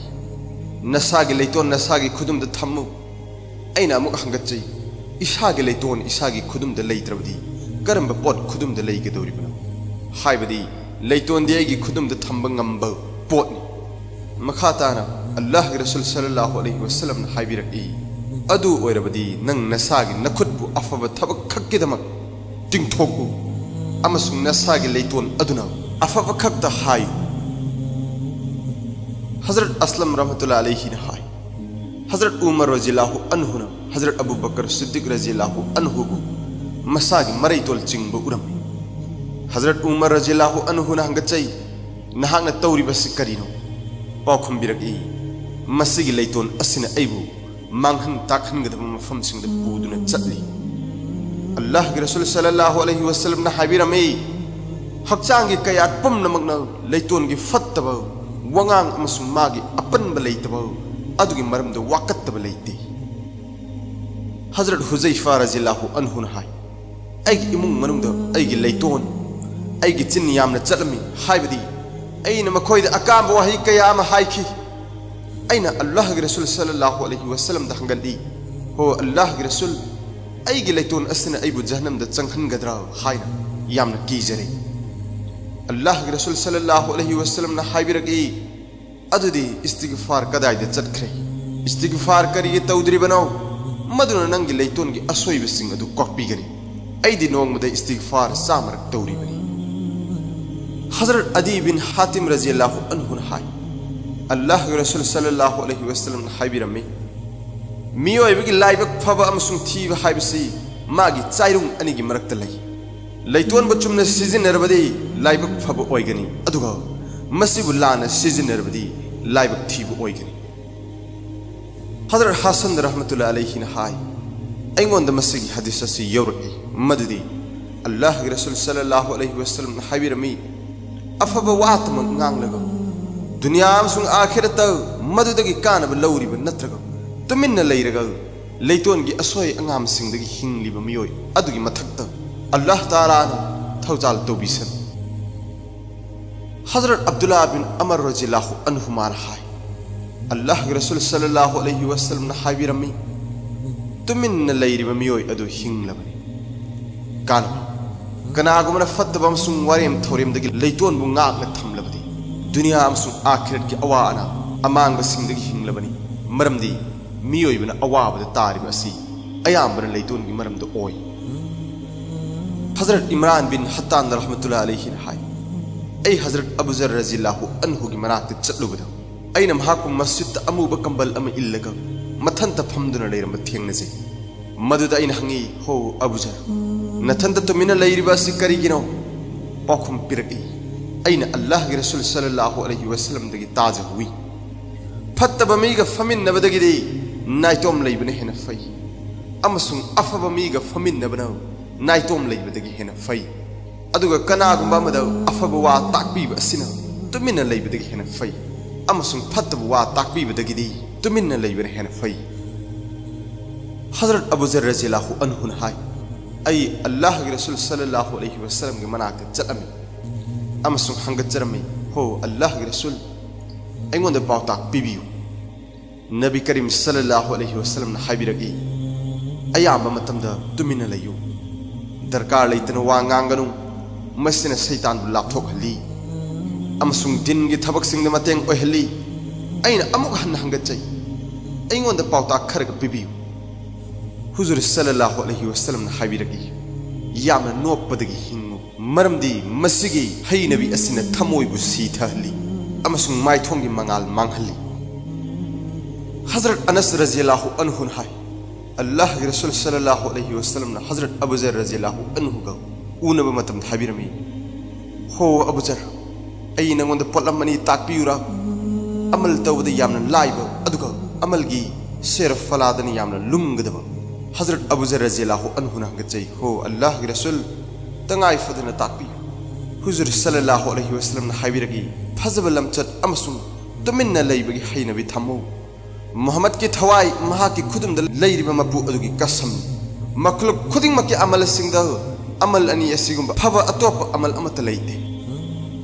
"ꯅꯁꯥꯒꯤ ꯂꯩꯇꯣꯟ ꯅꯁꯥꯒꯤ ꯈꯨꯗꯨꯝꯗ ꯊꯝꯃꯨ꯫" ꯑꯩꯅ ꯑꯃꯨꯛ ꯍꯪꯒꯠꯆꯩ, ꯏꯁꯥꯒꯤ ꯂꯩꯇꯣꯟ ꯏꯁꯥꯒꯤ ꯈꯨꯗꯨꯝꯗ ꯂꯩꯇ꯭ꯔꯕꯗꯤ ꯀꯔꯝꯕ ꯄꯣꯠ ꯈꯨꯗꯨꯝꯗ ꯂꯩꯒꯗꯧꯔꯤꯕꯅꯣ? ꯍꯥꯏꯕꯗꯤ ꯂꯩꯇꯣꯟꯗꯤ ꯑꯩꯒꯤ ꯈꯨꯗꯨꯝꯗ ꯊꯝꯕ ꯉꯝꯕ ꯄꯣꯠꯅꯤ꯫ ꯃꯈꯥ ꯇꯥꯅ ꯑꯜꯂꯥꯍꯒꯤ ꯔꯁꯨꯜ ꯁꯜꯂꯜꯂꯥꯍꯨ ꯑꯂꯩꯍꯤ ꯋꯁꯜꯂꯝꯅ ꯍꯥꯏꯕꯤꯔꯛꯏ, "ꯑꯗꯨ ꯑꯣꯏꯔꯕꯗꯤ ꯅꯪ ꯅꯁꯥꯒꯤ ꯅꯈꯨꯠꯄꯨ ꯑꯐꯕ ꯊꯕꯛ ꯈꯛꯀꯤꯗꯃꯛ ꯇꯤꯡꯊꯣꯛꯎ ꯑꯃꯁꯨꯡ ꯅꯁꯥꯒꯤ ꯂꯩꯇꯣꯟ ꯑꯗꯨꯅ ꯑꯐꯕ ꯈꯛꯇ ꯍꯥꯏꯌꯨ꯫" ꯍꯖꯔꯠ ꯑꯁꯂꯝ ꯔꯍꯃꯇꯨꯜꯂꯥ ꯑꯂꯩꯍꯤꯅ ꯍꯥꯏ, ꯍꯖꯔꯠ ꯎꯃꯔ ꯔꯖꯤꯌꯜꯂꯥꯍꯨ ꯑꯟꯍꯨꯅ ꯍꯖꯔꯠ ꯑꯕꯨ ꯕꯀꯔ ꯁꯤꯗꯤꯛ ꯔꯖꯤꯌꯜꯂꯥꯍꯨ ꯑꯟꯍꯨꯕꯨ ꯃꯁꯥꯒꯤ ꯃꯔꯩꯇꯣꯜ ꯆꯤꯡꯕ ꯎꯔꯝꯃꯤ꯫ ꯍꯖꯔꯠ ꯎꯃꯔ ꯔꯖꯤꯌꯜꯂꯥꯍꯨ ꯑꯟꯍꯨꯅ ꯍꯪꯒꯠꯆꯩ, "ꯅꯍꯥꯛꯅ ꯇꯧꯔꯤꯕꯁꯤ ꯀꯔꯤꯅꯣ?" ꯄꯥꯎꯈꯨꯝꯕꯤꯔꯛꯏ, "ꯃꯁꯤꯒꯤ ꯂꯩꯇꯣꯟ ꯑꯁꯤꯅ ꯑꯩꯕꯨ ꯃꯥꯡꯍꯟ ꯇꯥꯛꯍꯟꯒꯗꯕ ꯃꯐꯝꯁꯤꯡꯗ ꯄꯨꯗꯨꯅ ꯆꯠꯂꯤ꯫" ꯑꯜꯂꯥꯍꯒꯤ ꯔꯁꯨꯜ ꯁꯜꯂꯜꯂꯥꯍꯨ ꯑꯂꯩꯍꯤ ꯋꯁꯜꯂꯝꯅ ꯍꯥꯏꯕꯤꯔꯝꯃꯤ, "ꯍꯛꯆꯥꯡꯒꯤ ꯀꯌꯥꯠ ꯄꯨꯝꯅꯃꯛꯅ ꯂꯩꯇꯣꯟꯒꯤ ꯐꯠꯇꯕ ꯋꯥꯉꯥꯡ ꯑꯃꯁꯨꯡ ꯃꯥꯒꯤ ꯑꯄꯟꯕ ꯂꯩꯇꯕ ꯑꯗꯨꯒꯤ ꯃꯔꯝꯗ ꯋꯥꯀꯠꯇꯕ ꯂꯩꯇꯦ꯫" ꯍꯖꯔꯠ ꯍꯨꯖꯩꯐꯥ ꯔꯖꯤꯌꯜꯂꯥꯍꯨ ꯑꯟꯍꯨꯅ ꯍꯥꯏ, ꯑꯩꯒꯤ ꯏꯃꯨꯡ ꯃꯅꯨꯡꯗ ꯑꯩꯒꯤ ꯂꯩꯇꯣꯟ, ꯑꯩꯒꯤ ꯆꯤꯟ ꯌꯥꯝꯅ ꯆꯠꯂꯝꯃꯤ꯫ ꯍꯥꯏꯕꯗꯤ ꯑꯩꯅ ꯃꯈꯣꯏꯗ ꯑꯀꯥꯝꯕ ꯋꯥꯍꯩ ꯀꯌꯥ ꯑꯃ ꯍꯥꯏꯈꯤ꯫ ꯑꯩꯅ ꯑꯜꯂꯥꯍꯒꯤ ꯔꯁꯨꯜ ꯁꯜꯂꯜꯂꯥꯍꯨ ꯑꯂꯩꯍꯤ ꯋꯁꯜꯂꯝꯗ ꯍꯪꯒꯠꯂꯤ, "ꯍꯣ ꯑꯜꯂꯥꯍꯒꯤ ꯔꯁꯨꯜ, ꯑꯩꯒꯤ ꯂꯩꯇꯣꯟ ꯑꯁꯤꯅ ꯑꯩꯕꯨ ꯖꯍꯟꯅꯝꯗ ꯆꯪꯍꯟꯒꯗ꯭ꯔꯥ?" ꯍꯥꯏꯅ ꯌꯥꯝꯅ ꯀꯤꯖꯔꯦ꯫ ꯑꯜꯂꯥꯍꯒꯤ ꯔꯁꯨꯜ ꯁꯜꯂꯜꯂꯥꯍꯨ ꯑꯂꯩꯍꯤ ꯋꯁꯜꯂꯝꯅ ꯍꯥꯏꯕꯤꯔꯛꯏ, "ꯑꯗꯨꯗꯤ ꯏꯁꯇꯤꯒꯐꯥꯔ ꯀꯗꯥꯏꯗ ꯆꯠꯈ꯭ꯔꯦ? ꯏꯁꯇꯤꯒꯐꯥꯔ ꯀꯔꯤꯒꯤ ꯇꯧꯗ꯭ꯔꯤꯕꯅꯣ? ꯃꯗꯨꯅ ꯅꯪꯒꯤ ꯂꯩꯇꯣꯟꯒꯤ ꯑꯁꯣꯏꯕꯁꯤꯡ ꯑꯗꯨ ꯀꯣꯛꯄꯤꯒꯅꯤ꯫ ꯑꯩꯗꯤ ꯅꯣꯡꯃꯗ ꯏꯁꯇꯤꯒꯐꯥꯔ ꯆꯥꯝꯃꯔꯛ ꯇꯧꯔꯤꯕꯅꯤ꯫" ꯍꯖꯔꯠ ꯑꯗꯤ ꯕꯤꯟ ꯍꯥꯇꯤꯝ ꯔꯖꯤꯌꯜꯂꯥꯍꯨ ꯑꯟꯍꯨꯅ ꯍꯥꯏ, "ꯑꯜꯂꯥꯍꯒꯤ ꯔꯁꯨꯜ ꯁꯜꯂꯜꯂꯥꯍꯨ ꯑꯂꯩꯍꯤ ꯋꯁꯜꯂꯝꯅ ꯍꯥꯏꯕꯤꯔꯝꯃꯤ, ꯃꯤꯑꯣꯏꯕꯒꯤ ꯂꯥꯏꯕꯛ ꯐꯕ ꯑꯃꯁꯨꯡ ꯊꯤꯕ ꯍꯥꯏꯕꯁꯤ ꯃꯥꯒꯤ ꯆꯥꯏꯔꯨꯡ ꯑꯅꯤꯒꯤ ꯃꯔꯛꯇ ꯂꯩ꯫ ꯂꯩꯇꯣꯟꯕꯨ ꯆꯨꯝꯅ ꯁꯤꯖꯤꯟꯅꯔꯕꯗꯤ ꯂꯥꯏꯕꯛ ꯐꯕ ꯑꯣꯏꯒꯅꯤ, ꯑꯗꯨꯒ ꯃꯁꯤꯕꯨ ꯂꯥꯟꯅ ꯁꯤꯖꯤꯟꯅꯔꯕꯗꯤ ꯂꯥꯏꯕꯛ ꯊꯤꯕ ꯑꯣꯏꯒꯅꯤ꯫" ꯍꯖꯔꯠ ꯍꯥꯁꯟ ꯔꯍꯃꯇꯨꯜꯂꯥ ꯑꯂꯩꯍꯤꯅ ꯍꯥꯏ, "ꯑꯩꯉꯣꯟꯗ ꯃꯁꯤꯒꯤ ꯍꯗꯤꯁ ꯑꯁꯤ ꯌꯧꯔꯛꯏ, ꯃꯗꯨꯗꯤ ꯑꯜꯂꯥꯍꯒꯤ ꯔꯁꯨꯜ ꯁꯜꯂꯜꯂꯥꯍꯨ ꯑꯂꯩꯍꯤ ꯋꯁꯜꯂꯝꯅ ꯍꯥꯏꯕꯤꯔꯝꯃꯤ, ꯑꯐꯕ ꯋꯥꯇꯃꯛ ꯉꯥꯡꯂꯒ ꯗꯨꯅꯤꯌꯥ ꯑꯃꯁꯨꯡ ꯑꯥꯈꯤꯔꯠꯇ ꯃꯗꯨꯗꯒꯤ ꯀꯥꯟꯅꯕ ꯂꯧꯔꯤꯕ ꯅꯠꯇ꯭ꯔꯒ ꯇꯨꯃꯤꯟꯅ ꯂꯩꯔꯒ ꯂꯩꯇꯣꯟꯒꯤ ꯑꯁꯣꯏ ꯑꯉꯥꯝꯁꯤꯡꯗꯒꯤ ꯍꯤꯡꯂꯤꯕ ꯃꯤꯑꯣꯏ ꯑꯗꯨꯒꯤ ꯃꯊꯛꯇ ꯑꯜꯂꯥꯍ ꯇꯥꯂꯥꯅ ꯊꯧꯖꯥꯜ ꯇꯧꯕꯤꯁꯅꯨ꯫" ꯍꯖꯔꯠ ꯑꯕꯗꯨꯜꯂꯥ ꯕꯤꯟ ꯑꯃꯔ ꯔꯖꯤꯌꯜꯂꯥꯍꯨ ꯑꯟꯍꯨꯃꯥꯅ ꯍꯥꯏ, "ꯑꯜꯂꯥꯍꯒꯤ ꯔꯁꯨꯜ ꯁꯜꯂꯜꯂꯥꯍꯨ ꯑꯂꯩꯍꯤ ꯋꯁꯜꯂꯝꯅ ꯍꯥꯏꯕꯤꯔꯝꯃꯤ, ꯇꯨꯃꯤꯟꯅ ꯂꯩꯔꯤꯕ ꯃꯤꯑꯣꯏ ꯑꯗꯨ ꯍꯤꯡꯂꯕꯅꯤ꯫" ꯀꯥꯟꯅꯕ: ꯀꯅꯥꯒꯨꯝꯕꯅ ꯐꯠꯇꯕ ꯑꯃꯁꯨꯡ ꯋꯥꯔꯦꯝ ꯊꯧꯔꯦꯝꯗꯒꯤ ꯂꯩꯇꯣꯟꯕꯨ ꯉꯥꯛꯅ ꯊꯝꯂꯕꯗꯤ, ꯗꯨꯅꯤꯌꯥ ꯑꯃꯁꯨꯡ ꯑꯥꯈꯤꯔꯠꯀꯤ ꯑꯋꯥ ꯑꯅꯥ ꯑꯃꯥꯡꯕꯁꯤꯡꯗꯒꯤ ꯍꯤꯡꯂꯕꯅꯤ, ꯃꯔꯝꯗꯤ ꯃꯤꯑꯣꯏꯕꯅ ꯑꯋꯥꯕꯗ ꯇꯥꯔꯤꯕ ꯑꯁꯤ ꯑꯌꯥꯝꯕꯅ ꯂꯩꯇꯣꯟꯒꯤ ꯃꯔꯝꯗ ꯑꯣꯏ꯫ ꯍꯖꯔꯠ ꯏꯝꯔꯥꯟ ꯕꯤꯟ ꯍꯠꯇꯥꯟ ꯔꯍꯃꯇꯨꯜꯂꯥ ꯑꯂꯩꯍꯤꯅ ꯍꯥꯏ, "ꯑꯩ ꯍꯖꯔꯠ ꯑꯕꯨꯖꯔ ꯔꯖꯤꯌꯜꯂꯥꯍꯨ ꯑꯟꯍꯨꯒꯤ ꯃꯅꯥꯛꯇ ꯆꯠꯂꯨꯕꯗ, ꯑꯩꯅ ꯃꯍꯥꯛꯄꯨ ꯃꯁꯖꯤꯗꯇ ꯑꯃꯨꯕ ꯀꯝꯕꯜ ꯑꯃ ꯏꯜꯂꯒ ꯃꯊꯟꯇ ꯐꯝꯗꯨꯅ ꯂꯩꯔꯝꯕ ꯊꯦꯡꯅꯖꯩ꯫ ꯃꯗꯨꯗ ꯑꯩꯅ ꯍꯪꯉꯤ, 'ꯍꯣ ꯑꯕꯨꯖꯔ, ꯅꯊꯟꯇ ꯇꯨꯃꯤꯟꯅ ꯂꯩꯔꯤꯕ ꯑꯁꯤ ꯀꯔꯤꯒꯤꯅꯣ?' ꯄꯥꯎꯈꯨꯝ ꯄꯤꯔꯛꯏ, "ꯑꯩꯅ ꯑꯜꯂꯥꯍꯒꯤ ꯔꯁꯨꯜ ꯁꯜꯂꯜꯂꯥꯍꯨ ꯑꯂꯩꯍꯤ ꯋꯁꯜꯂꯝꯗꯒꯤ ꯇꯥꯖꯍꯧꯏ, ꯐꯠꯇꯕ ꯃꯤꯒ ꯐꯝꯃꯤꯟꯅꯕꯗꯒꯤꯗꯤ ꯅꯥꯏꯇꯣꯝ ꯂꯩꯕꯅ ꯍꯦꯟꯅ ꯐꯩ, ꯑꯃꯁꯨꯡ ꯑꯐꯕ ꯃꯤꯒ ꯐꯝꯃꯤꯟꯅꯕꯅ ꯅꯥꯏꯇꯣꯝ ꯂꯩꯕꯗꯒꯤ ꯍꯦꯟꯅ ꯐꯩ꯫ ꯑꯗꯨꯒ ꯀꯅꯥꯒꯨꯝꯕ ꯑꯃꯗ ꯑꯐꯕ ꯋꯥ ꯇꯥꯛꯄꯤꯕ ꯑꯁꯤꯅ ꯇꯨꯃꯤꯟꯅ ꯂꯩꯕꯗꯒꯤ ꯍꯦꯟꯅ ꯐꯩ, ꯑꯃꯁꯨꯡ ꯐꯠꯇꯕ ꯋꯥ ꯇꯥꯛꯄꯤꯕꯗꯒꯤꯗꯤ ꯇꯨꯃꯤꯟꯅ ꯂꯩꯕꯅ ꯍꯦꯟꯅ ꯐꯩ꯫" ꯍꯖꯔꯠ ꯑꯕꯨꯖꯔ ꯔꯖꯤꯌꯜꯂꯥꯍꯨ ꯑꯟꯍꯨꯅ ꯍꯥꯏ, ꯑꯩ ꯑꯜꯂꯥꯍꯒꯤ ꯔꯁꯨꯜ ꯁꯜꯂꯜꯂꯥꯍꯨ ꯑꯂꯩꯍꯤ ꯋꯁꯜꯂꯝꯒꯤ ꯃꯅꯥꯛꯇ ꯆꯠꯂꯝꯃꯤ ꯑꯃꯁꯨꯡ ꯍꯪꯒꯠꯆꯔꯝꯃꯤ, "ꯍꯣ ꯑꯜꯂꯥꯍꯒꯤ ꯔꯁꯨꯜ, ꯑꯩꯉꯣꯟꯗ ꯄꯥꯎꯇꯥꯛ ꯄꯤꯕꯤꯌꯨ꯫" ꯅꯕꯤ ꯀꯔꯤꯝ ꯁꯜꯂꯜꯂꯥꯍꯨ ꯑꯂꯩꯍꯤ ꯋꯁꯜꯂꯝꯅ ꯍꯥꯏꯕꯤꯔꯛꯏ, "ꯑꯌꯥꯝꯕ ꯃꯇꯝꯗ ꯇꯨꯃꯤꯟꯅ ꯂꯩꯌꯨ꯫ ꯗꯔꯀꯥꯔ ꯂꯩꯇꯅ ꯋꯥ ꯉꯥꯡꯒꯅꯨ꯫ ꯃꯁꯤꯅ ꯁꯩꯇꯥꯟꯕꯨ ꯂꯥꯞꯊꯣꯛꯍꯜꯂꯤ꯫" ꯑꯃꯁꯨꯡ ꯗꯤꯟꯒꯤ ꯊꯕꯛꯁꯤꯡꯗ ꯃꯇꯦꯡ ꯑꯣꯏꯍꯜꯂꯤ꯫ ꯑꯩꯅ ꯑꯃꯨꯛ ꯍꯟꯅ ꯍꯪꯒꯠꯆꯩ, "ꯑꯩꯉꯣꯟꯗ ꯄꯥꯎꯇꯥꯛ ꯈꯔꯒ ꯄꯤꯕꯤꯌꯨ꯫" ꯍꯨꯖꯨꯔ ꯁꯜꯂꯜꯂꯥꯍꯨ ꯑꯂꯩꯍꯤ ꯋꯁꯜꯂꯝꯅ ꯍꯥꯏꯕꯤꯔꯛꯏ, "ꯌꯥꯝꯅ ꯅꯣꯞꯄꯗꯒꯤ ꯍꯤꯡꯉꯨ, ꯃꯔꯝꯗꯤ ꯃꯁꯤꯒꯤ ꯍꯩꯅꯕꯤ ꯑꯁꯤꯅ ꯊꯃꯣꯏꯕꯨ ꯁꯤꯊꯍꯜꯂꯤ ꯑꯃꯁꯨꯡ ꯃꯥꯏꯊꯣꯡꯒꯤ ꯃꯉꯥꯜ ꯃꯥꯡꯍꯜꯂꯤ꯫" ꯍꯖꯔꯠ ꯑꯅꯁ ꯔꯖꯤꯌꯜꯂꯥꯍꯨ ꯑꯟꯍꯨꯅ ꯍꯥꯏ, ꯑꯜꯂꯥꯍꯒꯤ ꯔꯁꯨꯜ ꯁꯜꯂꯜꯂꯥꯍꯨ ꯑꯂꯩꯍꯤ ꯋꯁꯜꯂꯝꯅ ꯍꯖꯔꯠ ꯑꯕꯨ ꯖꯔ ꯔꯖꯤꯌꯜꯂꯥꯍꯨ ꯑꯟꯍꯨꯒ ꯎꯅꯕ ꯃꯇꯝꯗ ꯍꯥꯏꯕꯤꯔꯝꯃꯤ, "ꯍꯣ ꯑꯕꯨ ꯖꯔ, ꯑꯩ ꯅꯉꯣꯟꯗ ꯄꯣꯠꯂꯝ ꯑꯅꯤ ꯇꯥꯛꯄꯤꯌꯨꯔꯥ? ꯑꯃꯜ ꯇꯧꯕꯗ ꯌꯥꯝꯅ ꯂꯥꯏꯕ, ꯑꯗꯨꯒ ꯑꯃꯜꯒꯤ ꯁꯦꯔ ꯐꯂꯥꯗꯅ ꯌꯥꯝꯅ ꯂꯨꯝꯒꯗꯕ꯫" ꯍꯖꯔꯠ ꯑꯕꯨ ꯖꯔ ꯔꯖꯤꯌꯜꯂꯥꯍꯨ ꯑꯟꯍꯨꯅ ꯍꯪꯒꯠꯆꯩ, "ꯍꯣ ꯑꯜꯂꯥꯍꯒꯤ ꯔꯁꯨꯜ, ꯇꯉꯥꯏ ꯐꯗꯅ ꯇꯥꯛꯄꯤꯌꯨ꯫" ꯍꯨꯖꯨꯔ ꯁꯜꯂꯜꯂꯥꯍꯨ ꯑꯂꯩꯍꯤ ꯋꯁꯜꯂꯝꯅ ꯍꯥꯏꯕꯤꯔꯛꯏ, "ꯐꯖꯕ ꯂꯝꯆꯠ ꯑꯃꯁꯨꯡ ꯇꯨꯃꯤꯟꯅ ꯂꯩꯕꯒꯤ ꯍꯩꯅꯕꯤ ꯊꯝꯃꯨ꯫ ꯃꯨꯍꯝꯃꯗꯀꯤ ꯊꯋꯥꯏ ꯃꯍꯥꯛꯀꯤ ꯈꯨꯗꯨꯝꯗ ꯂꯩꯔꯤꯕ ꯃꯄꯨ ꯑꯗꯨꯒꯤ ꯀꯁꯝ, ꯃꯈꯂꯨꯛ ꯈꯨꯗꯤꯡꯃꯛꯀꯤ ꯑꯃꯜꯁꯤꯡꯗ ꯑꯃꯜ ꯑꯅꯤ ꯑꯁꯤꯒꯨꯝꯕ ꯐꯕ ꯑꯇꯣꯞꯄ ꯑꯃꯜ ꯑꯃꯠꯇ ꯂꯩꯇꯦ꯫"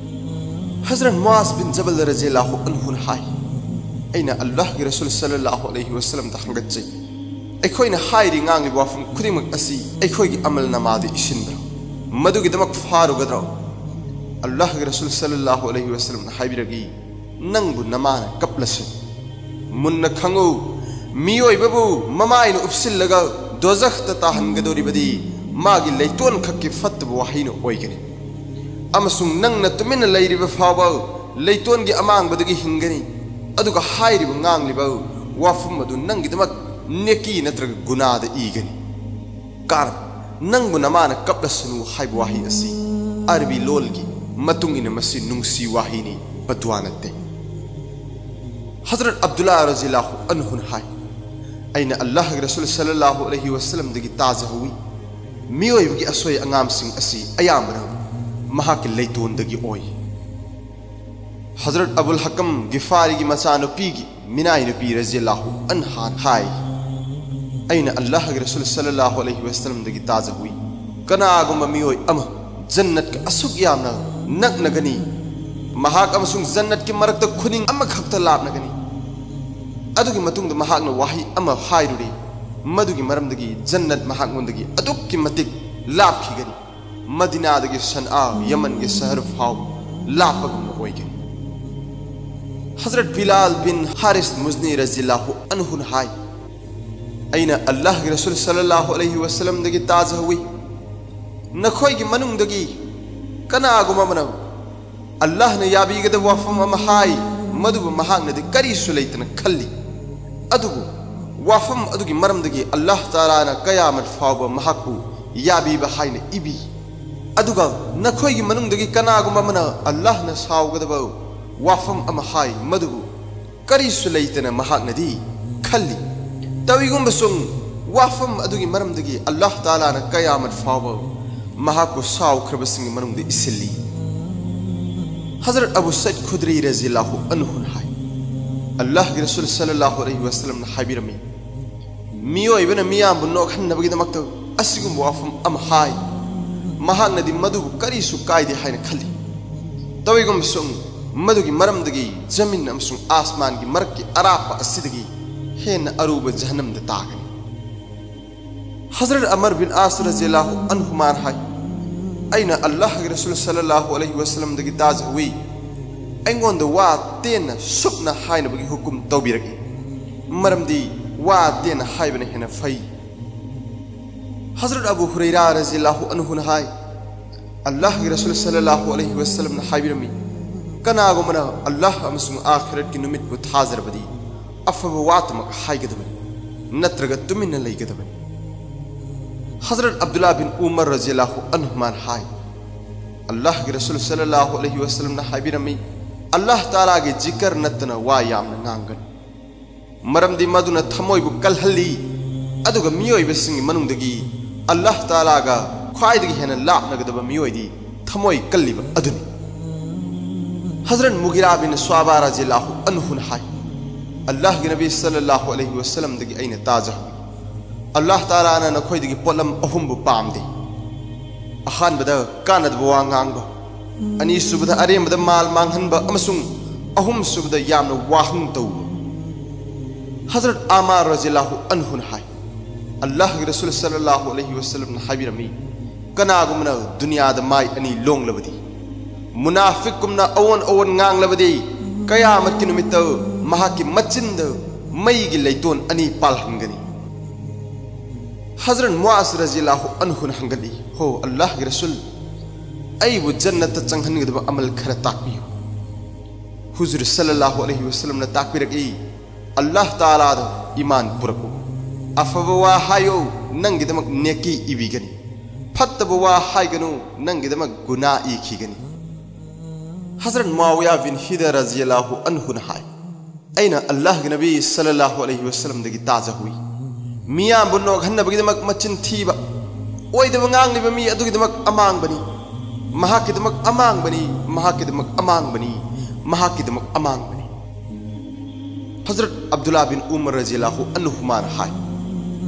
ꯍꯖꯔꯠ ꯃꯨꯑꯥꯖ ꯕꯤꯟ ꯖꯕꯜ ꯔꯖꯤꯌꯜꯂꯥꯍꯨ ꯑꯟꯍꯨꯅ ꯍꯥꯏ, "ꯑꯩꯅ ꯑꯜꯂꯥꯍꯒꯤ ꯔꯁꯨꯜ ꯁꯜꯂꯜꯂꯥꯍꯨ ꯑꯂꯩꯍꯤ ꯋꯁꯜꯂꯝꯗ ꯍꯪꯒꯠꯆꯩ, ꯑꯩꯈꯣꯏꯅ ꯍꯥꯏꯔꯤ ꯉꯥꯡꯂꯤꯕ ꯋꯥꯐꯝ ꯈꯨꯗꯤꯡꯃꯛ ꯑꯁꯤ ꯑꯩꯈꯣꯏꯒꯤ ꯑꯃꯜ ꯅꯃꯥꯗ ꯏꯁꯤꯟꯕ꯭ꯔꯥ? ꯃꯗꯨꯒꯤꯗꯃꯛ ꯐꯥꯔꯨꯒꯗ꯭ꯔꯣ?" ꯑꯜꯂꯥꯍꯒꯤ ꯔꯁꯨꯜ ꯁꯜꯂꯜꯂꯥꯍꯨ ꯑꯂꯩꯍꯤ ꯋꯁꯜꯂꯝꯅ ꯍꯥꯏꯕꯤꯔꯛꯏ, "ꯅꯪꯕꯨ ꯅꯃꯥꯅ ꯀꯞꯂꯁꯅꯨ꯫ ꯃꯨꯟꯅ ꯈꯪꯉꯨ, ꯃꯤꯑꯣꯏꯕꯕꯨ ꯃꯃꯥꯏꯅ ꯎꯞꯁꯤꯜꯂꯒ ꯗꯣꯖꯈꯇ ꯇꯥꯍꯟꯒꯗꯧꯔꯤꯕꯗꯤ ꯃꯥꯒꯤ ꯂꯩꯇꯣꯟ ꯈꯛꯀꯤ ꯐꯠꯇꯕ ꯋꯥꯍꯩꯅ ꯑꯣꯏꯒꯅꯤ꯫ ꯑꯃꯁꯨꯡ ꯅꯪꯅ ꯇꯨꯃꯤꯟꯅ ꯂꯩꯔꯤꯕ ꯐꯥꯎꯕ ꯂꯩꯇꯣꯟꯒꯤ ꯑꯃꯥꯡꯕꯗꯒꯤ ꯍꯤꯡꯒꯅꯤ, ꯑꯗꯨꯒ ꯍꯥꯏꯔꯤꯕ ꯉꯥꯡꯂꯤꯕ ꯋꯥꯐꯝ ꯑꯗꯨ ꯅꯪꯒꯤꯗꯃꯛ ꯅꯦꯀꯤ ꯅꯠꯇ꯭ꯔꯒ ꯒꯨꯅꯥꯗ ꯏꯒꯅꯤ꯫ ꯀꯥꯔꯟ, ꯅꯪꯕꯨ ꯅꯃꯥꯅ ꯀꯞꯂꯁꯅꯨ ꯍꯥꯏꯕ ꯋꯥꯍꯩ ꯑꯁꯤ ꯑꯔꯕꯤ ꯂꯣꯜꯒꯤ ꯃꯇꯨꯡ ꯏꯟꯅ ꯃꯁꯤ ꯅꯨꯡꯁꯤ ꯋꯥꯍꯩꯅꯤ, ꯕꯗꯋꯥ ꯅꯠꯇꯦ꯫" ꯍꯖꯔꯠ ꯑꯕꯗꯨꯜꯂꯥ ꯔꯖꯤꯌꯜꯂꯥꯍꯨ ꯑꯟꯍꯨꯅ ꯍꯥꯏ, "ꯑꯩꯅ ꯑꯜꯂꯥꯍꯒꯤ ꯔꯁꯨꯜ ꯁꯜꯂꯜꯂꯥꯍꯨ ꯑꯂꯩꯍꯤ ꯋꯁꯜꯂꯝꯗꯒꯤ ꯇꯥꯖꯍꯧꯏ, ꯃꯤꯑꯣꯏꯕꯒꯤ ꯑꯁꯣꯏ ꯑꯉꯥꯝꯁꯤꯡ ꯑꯁꯤ ꯑꯌꯥꯝꯕꯅ ꯃꯍꯥꯛꯀꯤ ꯂꯩꯇꯣꯟꯗꯒꯤ ꯑꯣꯏ꯫" ꯍꯖꯔꯠ ꯑꯕꯨꯜ ꯍꯀꯝ ꯒꯤꯐꯥꯔꯤꯒꯤ ꯃꯆꯥꯅꯨꯄꯤꯒꯤ ꯃꯤꯅꯥꯏ ꯅꯨꯄꯤ ꯔꯖꯤꯌꯜꯂꯥꯍꯨ ꯑꯟꯍꯥ ꯍꯥꯏ, ꯑꯩꯅ ꯑꯜꯂꯥꯍꯒꯤ ꯔꯁꯨꯜ ꯁꯜꯂꯜꯂꯥꯍꯨ ꯑꯂꯩꯍꯤ ꯋꯥꯁꯜꯂꯝꯗꯒꯤ ꯇꯥꯖꯍꯧꯏ, ꯀꯅꯥꯒꯨꯝꯕ ꯃꯤꯑꯣꯏ ꯑꯃ ꯖꯟꯅꯠꯀ ꯑꯁꯨꯛ ꯌꯥꯝꯅ ꯅꯛꯅꯒꯅꯤ, ꯃꯍꯥꯛ ꯑꯃꯁꯨꯡ ꯖꯟꯅꯠꯀꯤ ꯃꯔꯛꯇ ꯈꯨꯅꯤꯡ ꯑꯃꯈꯛꯇ ꯂꯥꯞꯅꯒꯅꯤ꯫ ꯑꯗꯨꯒꯤ ꯃꯇꯨꯡꯗ ꯃꯍꯥꯛꯅ ꯋꯥꯍꯩ ꯑꯃ ꯍꯥꯏꯔꯨꯔꯦ, ꯃꯗꯨꯒꯤ ꯃꯔꯝꯗꯒꯤ ꯖꯟꯅꯠ ꯃꯍꯥꯛꯉꯣꯟꯗꯒꯤ ꯑꯗꯨꯛꯀꯤ ꯃꯇꯤꯛ ꯂꯥꯞꯈꯤꯒꯅꯤ, ꯃꯗꯤꯅꯥꯗꯒꯤ ꯁꯟꯑꯥ, ꯌꯃꯟꯒꯤ ꯁꯍꯔ ꯐꯥꯎ ꯂꯥꯞꯄꯒꯨꯝꯅ ꯑꯣꯏꯒꯅꯤ꯫ ꯍꯖꯔꯠ ꯕꯤꯂꯥꯜ ꯕꯤꯟ ꯍꯥꯔꯤꯁ ꯃꯨꯖꯅꯤ ꯔꯖꯤꯌꯜꯂꯥꯍꯨ ꯑꯟꯍꯨꯅ ꯍꯥꯏ, ꯑꯩꯅ ꯑꯜꯂꯥꯍꯒꯤ ꯔꯁꯨꯜ ꯁꯜꯂꯜꯂꯥꯍꯨ ꯑꯂꯩꯍꯤ ꯋꯥꯁꯜꯂꯝꯗꯒꯤ ꯇꯥꯖꯍꯧꯏ, ꯅꯈꯣꯏꯒꯤ ꯃꯅꯨꯡꯗꯒꯤ ꯀꯅꯥꯒꯨꯝꯕ ꯑꯃꯅ ꯑꯜꯂꯥꯍꯅ ꯌꯥꯕꯤꯒꯗꯕ ꯋꯥꯐꯝ ꯑꯃ ꯍꯥꯏ, ꯃꯗꯨꯕꯨ ꯃꯍꯥꯛꯅꯗꯤ ꯀꯔꯤꯁꯨ ꯂꯩꯇꯅ ꯈꯜꯂꯤ, ꯑꯗꯨꯕꯨ ꯋꯥꯐꯝ ꯑꯗꯨꯒꯤ ꯃꯔꯝꯗꯒꯤ ꯑꯜꯂꯥꯍ ꯇꯥꯂꯥꯅ ꯀꯌꯥꯃꯠ ꯐꯥꯎꯕ ꯃꯍꯥꯛꯄꯨ ꯌꯥꯕꯤꯕ ꯍꯥꯏꯅ ꯏꯕꯤ꯫ ꯑꯗꯨꯒ ꯅꯈꯣꯏꯒꯤ ꯃꯅꯨꯡꯗꯒꯤ ꯀꯅꯥꯒꯨꯝꯕ ꯑꯃꯅ ꯑꯜꯂꯥꯍꯅ ꯁꯥꯎꯒꯗꯕ ꯋꯥꯐꯝ ꯑꯃ ꯍꯥꯏ, ꯃꯗꯨꯕꯨ ꯀꯔꯤꯁꯨ ꯂꯩꯇꯅ ꯃꯍꯥꯛꯅꯗꯤ ꯈꯜꯂꯤ꯫ ꯇꯧꯏꯒꯨꯝꯕꯁꯨꯡ ꯋꯥꯐꯝ ꯑꯗꯨꯒꯤ ꯃꯔꯝꯗꯒꯤ ꯑꯜꯂꯥꯍ ꯇꯥꯂꯥꯅ ꯀꯌꯥꯃꯠ ꯐꯥꯎꯕ ꯃꯍꯥꯛꯄꯨ ꯁꯥꯎꯈ꯭ꯔꯕꯁꯤꯡꯒꯤ ꯃꯅꯨꯡꯗ ꯏꯁꯤꯜꯂꯤ꯫ ꯍꯖꯔꯠ ꯑꯕꯨ ꯁꯩꯗ ꯈꯨꯗ꯭ꯔꯤ ꯔꯖꯤꯌꯜꯂꯥꯍꯨ ꯑꯟꯍꯨꯅ ꯍꯥꯏ, ꯑꯜꯂꯥꯍꯒꯤ ꯔꯁꯨꯜ ꯁꯜꯂꯜꯂꯥꯍꯨ ꯑꯂꯩꯍꯤ ꯋꯥꯁꯜꯂꯝꯅ ꯍꯥꯏꯕꯤꯔꯝꯃꯤ, ꯃꯤꯑꯣꯏꯕꯅ ꯃꯤꯌꯥꯝꯕꯨ ꯅꯣꯛꯍꯟꯅꯕꯒꯤꯗꯃꯛꯇ ꯑꯁꯤꯒꯨꯝꯕ ꯋꯥꯐꯝ ꯑꯃ ꯍꯥꯏ, ꯃꯍꯥꯛꯅꯗꯤ ꯃꯗꯨꯕꯨ ꯀꯔꯤꯁꯨ ꯀꯥꯏꯗꯦ ꯍꯥꯏꯅ ꯈꯜꯂꯤ꯫ ꯇꯧꯏꯒꯨꯝꯕꯁꯨꯡ ꯃꯗꯨꯒꯤ ꯃꯔꯝꯗꯒꯤ ꯖꯃꯤꯟ ꯑꯃꯁꯨꯡ ꯑꯥꯁꯃꯥꯟꯒꯤ ꯃꯔꯛꯀꯤ ꯑꯔꯥꯞꯄ ꯑꯁꯤꯗꯒꯤ ꯍꯦꯟꯅ ꯑꯔꯨꯕ ꯖꯍꯟꯅꯝꯗ ꯇꯥꯒꯅꯤ꯫ ꯍꯖꯔꯠ ꯑꯃꯔ ꯕꯤꯟ ꯑꯥꯁ ꯔꯖꯤꯌꯜꯂꯥꯍꯨ ꯑꯟꯍꯨꯃꯥꯅ ꯍꯥꯏ, ꯑꯩꯅ ꯑꯜꯂꯥꯍꯒꯤ ꯔꯁꯨꯜ ꯁꯜꯂꯜꯂꯥꯍꯨ ꯑꯂꯩꯍꯤ ꯋꯥꯁꯜꯂꯝꯗꯒꯤ ꯇꯥꯖꯍꯧꯏ, ꯑꯩꯉꯣꯟꯗ ꯋꯥ ꯇꯦꯟꯅ ꯁꯨꯞꯅ ꯍꯥꯏꯅꯕꯒꯤ ꯍꯨꯀꯨꯝ ꯇꯧꯕꯤꯔꯛꯏ, ꯃꯔꯝꯗꯤ ꯋꯥ ꯇꯦꯟꯅ ꯍꯥꯏꯕꯅ ꯍꯦꯟꯅ ꯐꯩ꯫ ꯍꯖꯔꯠ ꯑꯕꯨ ꯍꯨꯔꯩꯔꯥ ꯔꯖꯤꯌꯜꯂꯥꯍꯨ ꯑꯟꯍꯨꯅ ꯍꯥꯏ, ꯑꯜꯂꯥꯍꯒꯤ ꯔꯁꯨꯜ ꯁꯜꯂꯜꯂꯥꯍꯨ ꯑꯂꯩꯍꯤ ꯋꯥꯁꯜꯂꯝꯅ ꯍꯥꯏꯕꯤꯔꯝꯃꯤ, ꯀꯅꯥꯒꯨꯝꯕꯅ ꯑꯜꯂꯥꯍ ꯑꯃꯁꯨꯡ ꯑꯥꯈꯤꯔꯠꯀꯤ ꯅꯨꯃꯤꯠꯄꯨ ꯊꯥꯖꯔꯕꯗꯤ ꯑꯐꯕ ꯋꯥꯇꯃꯛ ꯍꯥꯏꯒꯗꯕꯅꯤ, ꯅꯠꯇ꯭ꯔꯒ ꯇꯨꯃꯤꯟꯅ ꯂꯩꯒꯗꯕꯅꯤ꯫ ꯍꯖꯔꯠ ꯑꯕꯗꯨꯜꯂꯥ ꯕꯤꯟ ꯎꯃꯔ ꯔꯖꯤꯌꯜꯂꯥꯍꯨ ꯑꯟꯍꯨꯃꯥꯅ ꯍꯥꯏ, ꯑꯜꯂꯥꯍꯒꯤ ꯔꯁꯨꯜ ꯁꯜꯂꯜꯂꯥꯍꯨ ꯑꯂꯩꯍꯤ ꯋꯥꯁꯜꯂꯝꯅ ꯍꯥꯏꯕꯤꯔꯝꯃꯤ, ꯑꯜꯂꯥꯍ ꯇꯥꯂꯥꯒꯤ ꯖꯤꯀꯔ ꯅꯠꯇꯅ ꯋꯥ ꯌꯥꯝꯅ ꯉꯥꯡꯒꯅꯨ, ꯃꯔꯝꯗꯤ ꯃꯗꯨꯅ ꯊꯃꯣꯏꯕꯨ ꯀꯜꯍꯜꯂꯤ, ꯑꯗꯨꯒ ꯃꯤꯑꯣꯏꯕꯁꯤꯡꯒꯤ ꯃꯅꯨꯡꯗꯒꯤ ꯑꯜꯂꯥꯍ ꯇꯥꯂꯥꯒ ꯈ꯭ꯋꯥꯏꯗꯒꯤ ꯍꯦꯟꯅ ꯂꯥꯞꯅꯒꯗꯕ ꯃꯤꯑꯣꯏꯗꯤ ꯊꯃꯣꯏ ꯀꯜꯂꯤꯕ ꯑꯗꯨꯅꯤ꯫ ꯍꯖꯔꯠ ꯃꯨꯒꯤꯔꯥ ꯕꯤꯟ ꯁ꯭ꯋꯥꯕꯥ ꯔꯖꯤꯌꯜꯂꯥꯍꯨ ꯑꯟꯍꯨꯅ ꯍꯥꯏ, ꯑꯜꯂꯥꯍꯒꯤ ꯅꯕꯤ ꯁꯜꯂꯜꯂꯥꯍꯨ ꯑꯂꯩꯍꯤ ꯋꯥꯁꯜꯂꯝꯗꯒꯤ ꯑꯩꯅ ꯇꯥꯖꯍꯧꯏ, ꯑꯜꯂꯥꯍ ꯇꯥꯂꯥꯅ ꯅꯈꯣꯏꯗꯒꯤ ꯄꯣꯠꯂꯝ ꯑꯍꯨꯝꯕꯨ ꯄꯥꯝꯗꯦ꯫ ꯑꯍꯥꯟꯕꯗ ꯀꯥꯟꯅꯗꯕ ꯋꯥ ꯉꯥꯡꯕ, ꯑꯅꯤꯁꯨꯕꯗ ꯑꯔꯦꯝꯕꯗ ꯃꯥꯜ ꯃꯥꯡꯍꯟꯕ, ꯑꯃꯁꯨꯡ ꯑꯍꯨꯝꯁꯨꯕꯗ ꯌꯥꯝꯅ ꯋꯥꯍꯪ ꯇꯧꯕ꯫ ꯍꯖꯔꯠ ꯑꯃꯥꯔ ꯔꯖꯤꯌꯜꯂꯥꯍꯨ ꯑꯟꯍꯨꯅ ꯍꯥꯏ, ꯑꯜꯂꯥꯍꯒꯤ ꯔꯁꯨꯜ ꯁꯜꯂꯜꯂꯥꯍꯨ ꯑꯂꯩꯍꯤ ꯋꯁꯜꯂꯝꯅ ꯍꯥꯏꯕꯤꯔꯝꯃꯤ, ꯀꯅꯥꯒꯨꯝꯕꯅ ꯗꯨꯅꯤꯌꯥꯗ ꯃꯥꯏ ꯑꯅꯤ ꯂꯣꯡꯂꯕꯗꯤ, ꯃꯨꯅꯥꯐꯤꯛꯀꯨꯝꯅ ꯑꯑꯣꯟ ꯑꯑꯣꯟ ꯉꯥꯡꯂꯕꯗꯤ, ꯀꯌꯥꯃꯠꯀꯤ ꯅꯨꯃꯤꯠꯇ ꯃꯍꯥꯛꯀꯤ ꯃꯆꯤꯟꯗ ꯃꯩꯒꯤ ꯂꯩꯇꯣꯟ ꯑꯅꯤ ꯄꯥꯜꯍꯟꯒꯅꯤ꯫ ꯍꯖꯔꯠ ꯃꯨꯑꯥꯖ ꯔꯖꯤꯌꯜꯂꯥꯍꯨ ꯑꯟꯍꯨꯅ ꯍꯪꯒꯠꯂꯤ, ꯍꯣ ꯑꯜꯂꯥꯍꯒꯤ ꯔꯁꯨꯜ, ꯑꯩꯕꯨ ꯖꯟꯅꯠꯇ ꯆꯪꯍꯟꯒꯗꯕ ꯑꯃꯜ ꯈꯔ ꯇꯥꯛꯄꯤꯌꯨ꯫ ꯍꯨꯖꯨꯔ ꯁꯜꯂꯜꯂꯥꯍꯨ ꯑꯂꯩꯍꯤ ꯋꯁꯜꯂꯝꯅ ꯇꯥꯛꯄꯤꯔꯛꯏ, ꯑꯜꯂꯥꯍ ꯇꯥꯂꯥꯗ ꯏꯃꯥꯟ ꯄꯨꯔꯛꯎ꯫ ꯑꯐꯕ ꯋꯥ ꯍꯥꯏꯌꯨ, ꯅꯪꯒꯤꯗꯃꯛ ꯅꯦꯀꯤ ꯏꯕꯤꯒꯅꯤ꯫ ꯐꯠꯇꯕ ꯋꯥ ꯍꯥꯏꯒꯅꯨ, ꯅꯪꯒꯤꯗꯃꯛ ꯒꯨꯅꯥ ꯏꯈꯤꯒꯅꯤ꯫ ꯍꯖꯔꯠ ꯃꯨꯑꯥꯋꯤꯌꯥ ꯕꯤꯟ ꯍꯤꯗ ꯔꯖꯤꯌꯜꯂꯥꯍꯨ ꯑꯟꯍꯨꯅ ꯍꯥꯏ, ꯑꯩꯅ ꯑꯜꯂꯥꯍꯒꯤ ꯅꯕꯤ ꯁꯜꯂꯜꯂꯥꯍꯨ ꯑꯂꯩꯍꯤ ꯋꯁꯜꯂꯝꯗꯒꯤ ꯇꯥꯖꯍꯧꯏ, ꯃꯤꯌꯥꯝꯕꯨ ꯅꯣꯛꯍꯟꯅꯕꯒꯤꯗꯃꯛ ꯃꯆꯤꯟ ꯊꯤꯕ, ꯑꯣꯏꯗꯕ ꯉꯥꯡꯂꯤꯕ ꯃꯤ ꯑꯗꯨꯒꯤꯗꯃꯛ ꯑꯃꯥꯡꯕꯅꯤ, ꯃꯍꯥꯛꯀꯤꯗꯃꯛ ꯑꯃꯥꯡꯕꯅꯤ, ꯃꯍꯥꯛꯀꯤꯗꯃꯛ ꯑꯃꯥꯡꯕꯅꯤ, ꯃꯍꯥꯛꯀꯤꯗꯃꯛ ꯑꯃꯥꯡꯕꯅꯤ꯫ ꯍꯖꯔꯠ ꯑꯕꯗꯨꯜꯂꯥ ꯕꯤꯟ ꯎꯃꯔ ꯔꯖꯤꯌꯜꯂꯥꯍꯨ ꯑꯟꯍꯨꯃꯥꯅ ꯍꯥꯏ,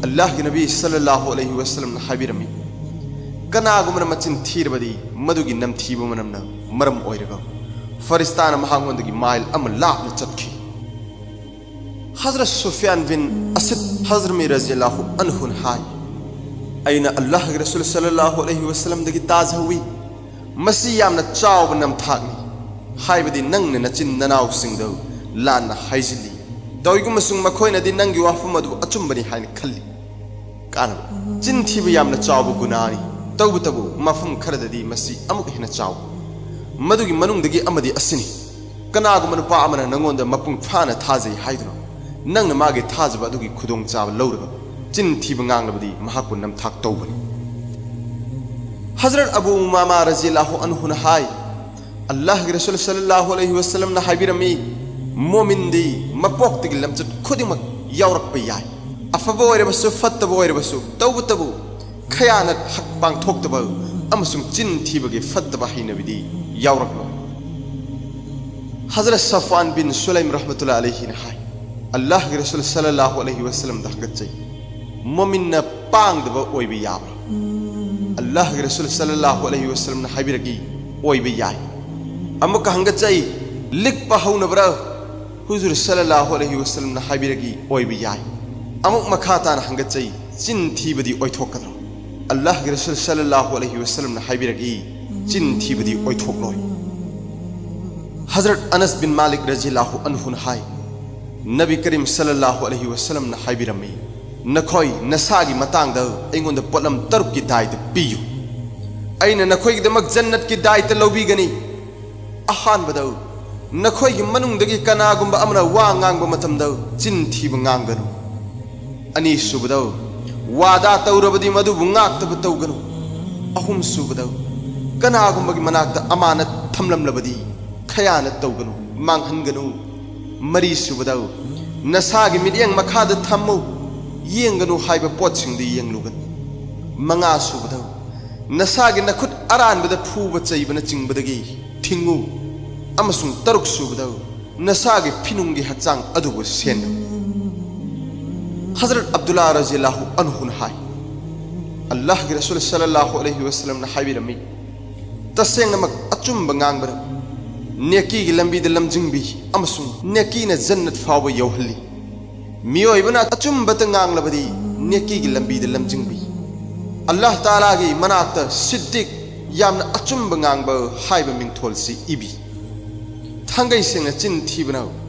ꯑꯜꯂꯥꯍꯒꯤ ꯅꯕꯤ ꯁꯜꯂꯜꯂꯥꯍꯨ ꯑꯂꯩꯍꯤ ꯋꯁꯜꯂꯝꯅ ꯍꯥꯏꯕꯤꯔꯝꯃꯤ, ꯀꯅꯥꯒꯨꯝꯕꯅ ꯃꯆꯤꯟ ꯊꯤꯔꯕꯗꯤ ꯃꯗꯨꯒꯤ ꯅꯝꯊꯤꯕ ꯃꯅꯝꯅ ꯃꯔꯝ ꯑꯣꯏꯔꯒ ꯐꯔꯤꯁꯇꯥꯅ ꯃꯍꯥꯛꯉꯣꯟꯗꯒꯤ ꯃꯥꯏꯜ ꯑꯃ ꯂꯥꯞꯅ ꯆꯠꯈꯤ꯫ ꯍꯖꯔꯠ ꯁꯨꯐꯤꯌꯥꯟ ꯕꯤꯟ ꯑꯁꯤꯗ ꯍꯖꯔꯃꯤ ꯔꯖꯤꯌꯜꯂꯥꯍꯨ ꯑꯟꯍꯨꯅ ꯍꯥꯏ, ꯑꯩꯅ ꯑꯜꯂꯥꯍꯒꯤ ꯔꯁꯨꯜ ꯁꯜꯂꯜꯂꯥꯍꯨ ꯑꯂꯩꯍꯤ ꯋꯁꯜꯂꯝꯗꯒꯤ ꯇꯥꯖꯍꯧꯏ, ꯃꯁꯤ ꯌꯥꯝꯅ ꯆꯥꯎꯕ ꯅꯝꯊꯥꯛꯅꯤ, ꯍꯥꯏꯕꯗꯤ ꯅꯪꯅ ꯅꯆꯤꯟ ꯅꯅꯥꯎꯁꯤꯡꯗ ꯂꯥꯟꯅ ꯍꯥꯏꯖꯤꯜꯂꯤ, ꯇꯧꯏꯒꯨꯝꯕꯁꯨꯡ ꯃꯈꯣꯏꯅꯗꯤ ꯅꯪꯒꯤ ꯋꯥꯐꯝ ꯑꯗꯨ ꯑꯆꯨꯝꯕꯅꯤ ꯍꯥꯏꯅ ꯈꯜꯂꯤ꯫ ꯀꯥꯟꯅꯕ꯫ ꯆꯤꯟ ꯊꯤꯕ ꯌꯥꯝꯅ ꯆꯥꯎꯕ ꯒꯨꯅꯥꯅꯤ꯫ ꯇꯧꯕꯇꯕꯨ ꯃꯐꯝ ꯈꯔꯗꯗꯤ ꯃꯁꯤ ꯑꯃꯨꯛ ꯍꯦꯟꯅ ꯆꯥꯎꯏ꯫ ꯃꯗꯨꯒꯤ ꯃꯅꯨꯡꯗꯒꯤ ꯑꯃꯗꯤ ꯑꯁꯤꯅꯤ, ꯀꯅꯥꯒꯨꯝꯕ ꯅꯨꯄꯥ ꯑꯃꯅ ꯅꯉꯣꯟꯗ ꯃꯄꯨꯡ ꯐꯥꯅ ꯊꯥꯖꯩ ꯍꯥꯏꯗꯨꯅ ꯅꯪꯅ ꯃꯥꯒꯤ ꯊꯥꯖꯕ ꯑꯗꯨꯒꯤ ꯈꯨꯗꯣꯡꯆꯥꯕ ꯂꯧꯔꯒ ꯆꯤꯟ ꯊꯤꯕ ꯉꯥꯡꯂꯕꯗꯤ ꯃꯍꯥꯛꯄꯨ ꯅꯝꯊꯥꯛ ꯇꯧꯕꯅꯤ꯫ ꯍꯖꯔꯠ ꯑꯕꯨ ꯎꯃꯥꯃꯥ ꯔꯖꯤꯌꯜꯂꯥꯍꯨ ꯑꯟꯍꯨꯅ ꯍꯥꯏ, ꯑꯜꯂꯥꯍꯒꯤ ꯔꯁꯨꯜ ꯁꯜꯂꯜꯂꯥꯍꯨ ꯑꯂꯩꯍꯤ ꯋꯁꯜꯂꯝꯅ ꯍꯥꯏꯕꯤꯔꯝꯃꯤ, ꯃꯣꯃꯤꯟꯗꯤ ꯃꯄꯣꯛꯇꯒꯤ ꯂꯝꯆꯠ ꯈꯨꯗꯤꯡꯃꯛ ꯌꯥꯎꯔꯛꯄ ꯌꯥꯏ, ꯑꯐꯕ ꯑꯣꯏꯔꯕꯁꯨ ꯐꯠꯇꯕ ꯑꯣꯏꯔꯕꯁꯨ, ꯇꯧꯕꯇꯕꯨ ꯈꯌꯥꯅꯠ, ꯍꯛ ꯄꯥꯡꯊꯣꯛꯇꯕ ꯑꯃꯁꯨꯡ ꯆꯤꯟ ꯊꯤꯕꯒꯤ ꯐꯠꯇꯕ ꯍꯩꯅꯕꯤꯗꯤ ꯌꯥꯎꯔꯛꯂꯣꯏ꯫ ꯍꯖꯔꯠ ꯁꯐꯋꯥꯟ ꯕꯤꯟ ꯁꯨꯂꯩꯝ ꯔꯍꯃꯇꯨꯜꯂꯥꯍꯤ ꯑꯂꯩꯍꯤꯅ ꯍꯥꯏ, ꯑꯜꯂꯥꯍꯒꯤ ꯔꯁꯨꯜ ꯁꯜꯂꯜꯂꯥꯍꯨ ꯑꯂꯩꯍꯤ ꯋꯁꯜꯂꯝꯗ ꯍꯪꯒꯠꯆꯩ, ꯃꯣꯃꯤꯟꯅ ꯄꯥꯡꯗꯕ ꯑꯣꯏꯕ ꯌꯥꯕ꯭ꯔꯥ? ꯑꯜꯂꯥꯍꯒꯤ ꯔꯁꯨꯜ ꯁꯜꯂꯜꯂꯥꯍꯨ ꯑꯂꯩꯍꯤ ꯋꯁꯜꯂꯝꯅ ꯍꯥꯏꯕꯤꯔꯛꯏ, "ꯑꯣꯏꯕ ꯌꯥꯏ"꯫ ꯑꯃꯨꯛꯀ ꯍꯪꯒꯠꯆꯩ, "ꯂꯤꯛꯄ ꯍꯧꯅꯕ꯭ꯔꯥ?" ꯍꯨꯖꯨꯔ ꯁꯜꯂꯜꯂꯥꯍꯨ ꯑꯂꯩꯍꯤ ꯋꯁꯜꯂꯝꯅ ꯍꯥꯏꯕꯤꯔꯛꯏ, "ꯑꯣꯏꯕ ꯌꯥꯏ"꯫ ꯑꯃꯨꯛ ꯃꯈꯥ ꯇꯥꯅ ꯍꯪꯒꯠꯆꯩ, "ꯆꯤꯟ ꯊꯤꯕꯗꯤ ꯑꯣꯏꯊꯣꯛꯀꯗ꯭ꯔꯣ?" ꯑꯜꯂꯥꯍꯒꯤ ꯔꯁꯨꯜ ꯁꯜꯂꯜꯂꯥꯍꯨ ꯑꯂꯩꯍꯤ ꯋꯁꯜꯂꯝꯅ ꯍꯥꯏꯕꯤꯔꯛꯏ, "ꯆꯤꯟ ꯊꯤꯕꯗꯤ ꯑꯣꯏꯊꯣꯛꯂꯣꯏ"꯫ ꯍꯖꯔꯠ ꯑꯅꯁ ꯕꯤꯟ ꯃꯥꯂꯤꯛ ꯔꯖꯤꯌꯜꯂꯥꯍꯨ ꯑꯟꯍꯨꯅ ꯍꯥꯏ, ꯅꯕꯤ ꯀꯔꯤꯝ ꯁꯜꯂꯜꯂꯥꯍꯨ ꯑꯂꯩꯍꯤ ꯋꯁꯜꯂꯝꯅ ꯍꯥꯏꯕꯤꯔꯝꯃꯤ, "ꯅꯈꯣꯏ ꯅꯁꯥꯒꯤ ꯃꯇꯥꯡꯗ ꯑꯩꯉꯣꯟꯗ ꯄꯣꯠꯂꯝ ꯇꯔꯨꯛꯀꯤ ꯗꯥꯏꯇ ꯄꯤꯌꯨ꯫ ꯑꯩꯅ ꯅꯈꯣꯏꯒꯤꯗꯃꯛ ꯖꯟꯅꯠꯀꯤ ꯗꯥꯏꯇ ꯂꯧꯕꯤꯒꯅꯤ꯫ ꯑꯍꯥꯟꯕꯗ, ꯅꯈꯣꯏꯒꯤ ꯃꯅꯨꯡꯗꯒꯤ ꯀꯅꯥꯒꯨꯝꯕ ꯑꯃꯅ ꯋꯥ ꯉꯥꯡꯕ ꯃꯇꯝꯗ ꯆꯤꯟ ꯊꯤꯕ ꯉꯥꯡꯒꯅꯨ꯫ ꯑꯅꯤꯁꯨꯕꯗ, ꯋꯥꯗꯥ ꯇꯧꯔꯕꯗꯤ ꯃꯗꯨꯕꯨ ꯉꯥꯛꯇꯕ ꯇꯧꯒꯅꯨ꯫ ꯑꯍꯨꯝꯁꯨꯕꯗ, ꯀꯅꯥꯒꯨꯝꯕꯒꯤ ꯃꯅꯥꯛꯇ ꯑꯃꯥꯅꯠ ꯊꯝꯂꯝꯂꯕꯗꯤ ꯈꯌꯥꯅꯠ ꯇꯧꯒꯅꯨ, ꯃꯥꯡꯍꯟꯒꯅꯨ꯫ ꯃꯔꯤꯁꯨꯕꯗ, ꯅꯁꯥꯒꯤ ꯃꯤꯠꯌꯦꯡ ꯃꯈꯥꯗ ꯊꯝꯃꯨ, ꯌꯦꯡꯒꯅꯨ ꯍꯥꯏꯕ ꯄꯣꯠꯁꯤꯡꯗꯨ ꯌꯦꯡꯂꯨꯒꯅꯨ꯫ ꯃꯉꯥꯁꯨꯕꯗ, ꯅꯁꯥꯒꯤ ꯅꯈꯨꯠ ꯑꯔꯥꯟꯕꯗ ꯐꯨꯕ ꯆꯩꯕꯅꯆꯤꯡꯕꯗꯒꯤ ꯊꯤꯡꯉꯨ꯫ ꯑꯃꯁꯨꯡ ꯇꯔꯨꯛꯁꯨꯕꯗ, ꯅꯁꯥꯒꯤ ꯐꯤꯅꯨꯡꯒꯤ ꯍꯛꯆꯥꯡ ꯑꯗꯨꯕꯨ ꯁꯦꯟꯅꯧ"꯫ ꯍꯖꯔꯠ ꯑꯕꯗꯨꯜꯂꯥ ꯔꯖꯤꯌꯜꯂꯥꯍꯨ ꯑꯟꯍꯨꯅ ꯍꯥꯏ, ꯑꯜꯂꯥꯍꯒꯤ ꯔꯁꯨꯜ ꯁꯜꯂꯜꯂꯥꯍꯨ ꯑꯂꯩꯍꯤ ꯋꯁꯜꯂꯝꯅ ꯍꯥꯏꯕꯤꯔꯝꯃꯤ, "ꯇꯁꯦꯡꯅꯃꯛ ꯑꯆꯨꯝꯕ ꯉꯥꯡꯕꯅ ꯅꯦꯀꯤꯒꯤ ꯂꯝꯕꯤꯗ ꯂꯝꯖꯤꯡꯕꯤ ꯑꯃꯁꯨꯡ ꯅꯦꯀꯤꯅ ꯖꯟꯅꯠ ꯐꯥꯎꯕ ꯌꯧꯍꯜꯂꯤ꯫ ꯃꯤꯑꯣꯏꯕꯅ ꯑꯆꯨꯝꯕꯇ ꯉꯥꯡꯂꯕꯗꯤ ꯅꯦꯀꯤꯒꯤ ꯂꯝꯕꯤꯗ ꯂꯝꯖꯤꯡꯕꯤ꯫ ꯑꯜꯂꯥꯍ ꯇꯥꯂꯥꯒꯤ ꯃꯅꯥꯛꯇ ꯁꯤꯗꯤꯛ, ꯌꯥꯝꯅ ꯑꯆꯨꯝꯕ ꯉꯥꯡꯕ ꯍꯥꯏꯕ ꯃꯤꯡꯊꯣꯜꯁꯤ ꯏꯕꯤ꯫ ꯊꯥꯡꯒꯩ ꯁꯦꯡꯅ ꯆꯤꯟ ꯊꯤꯕꯅ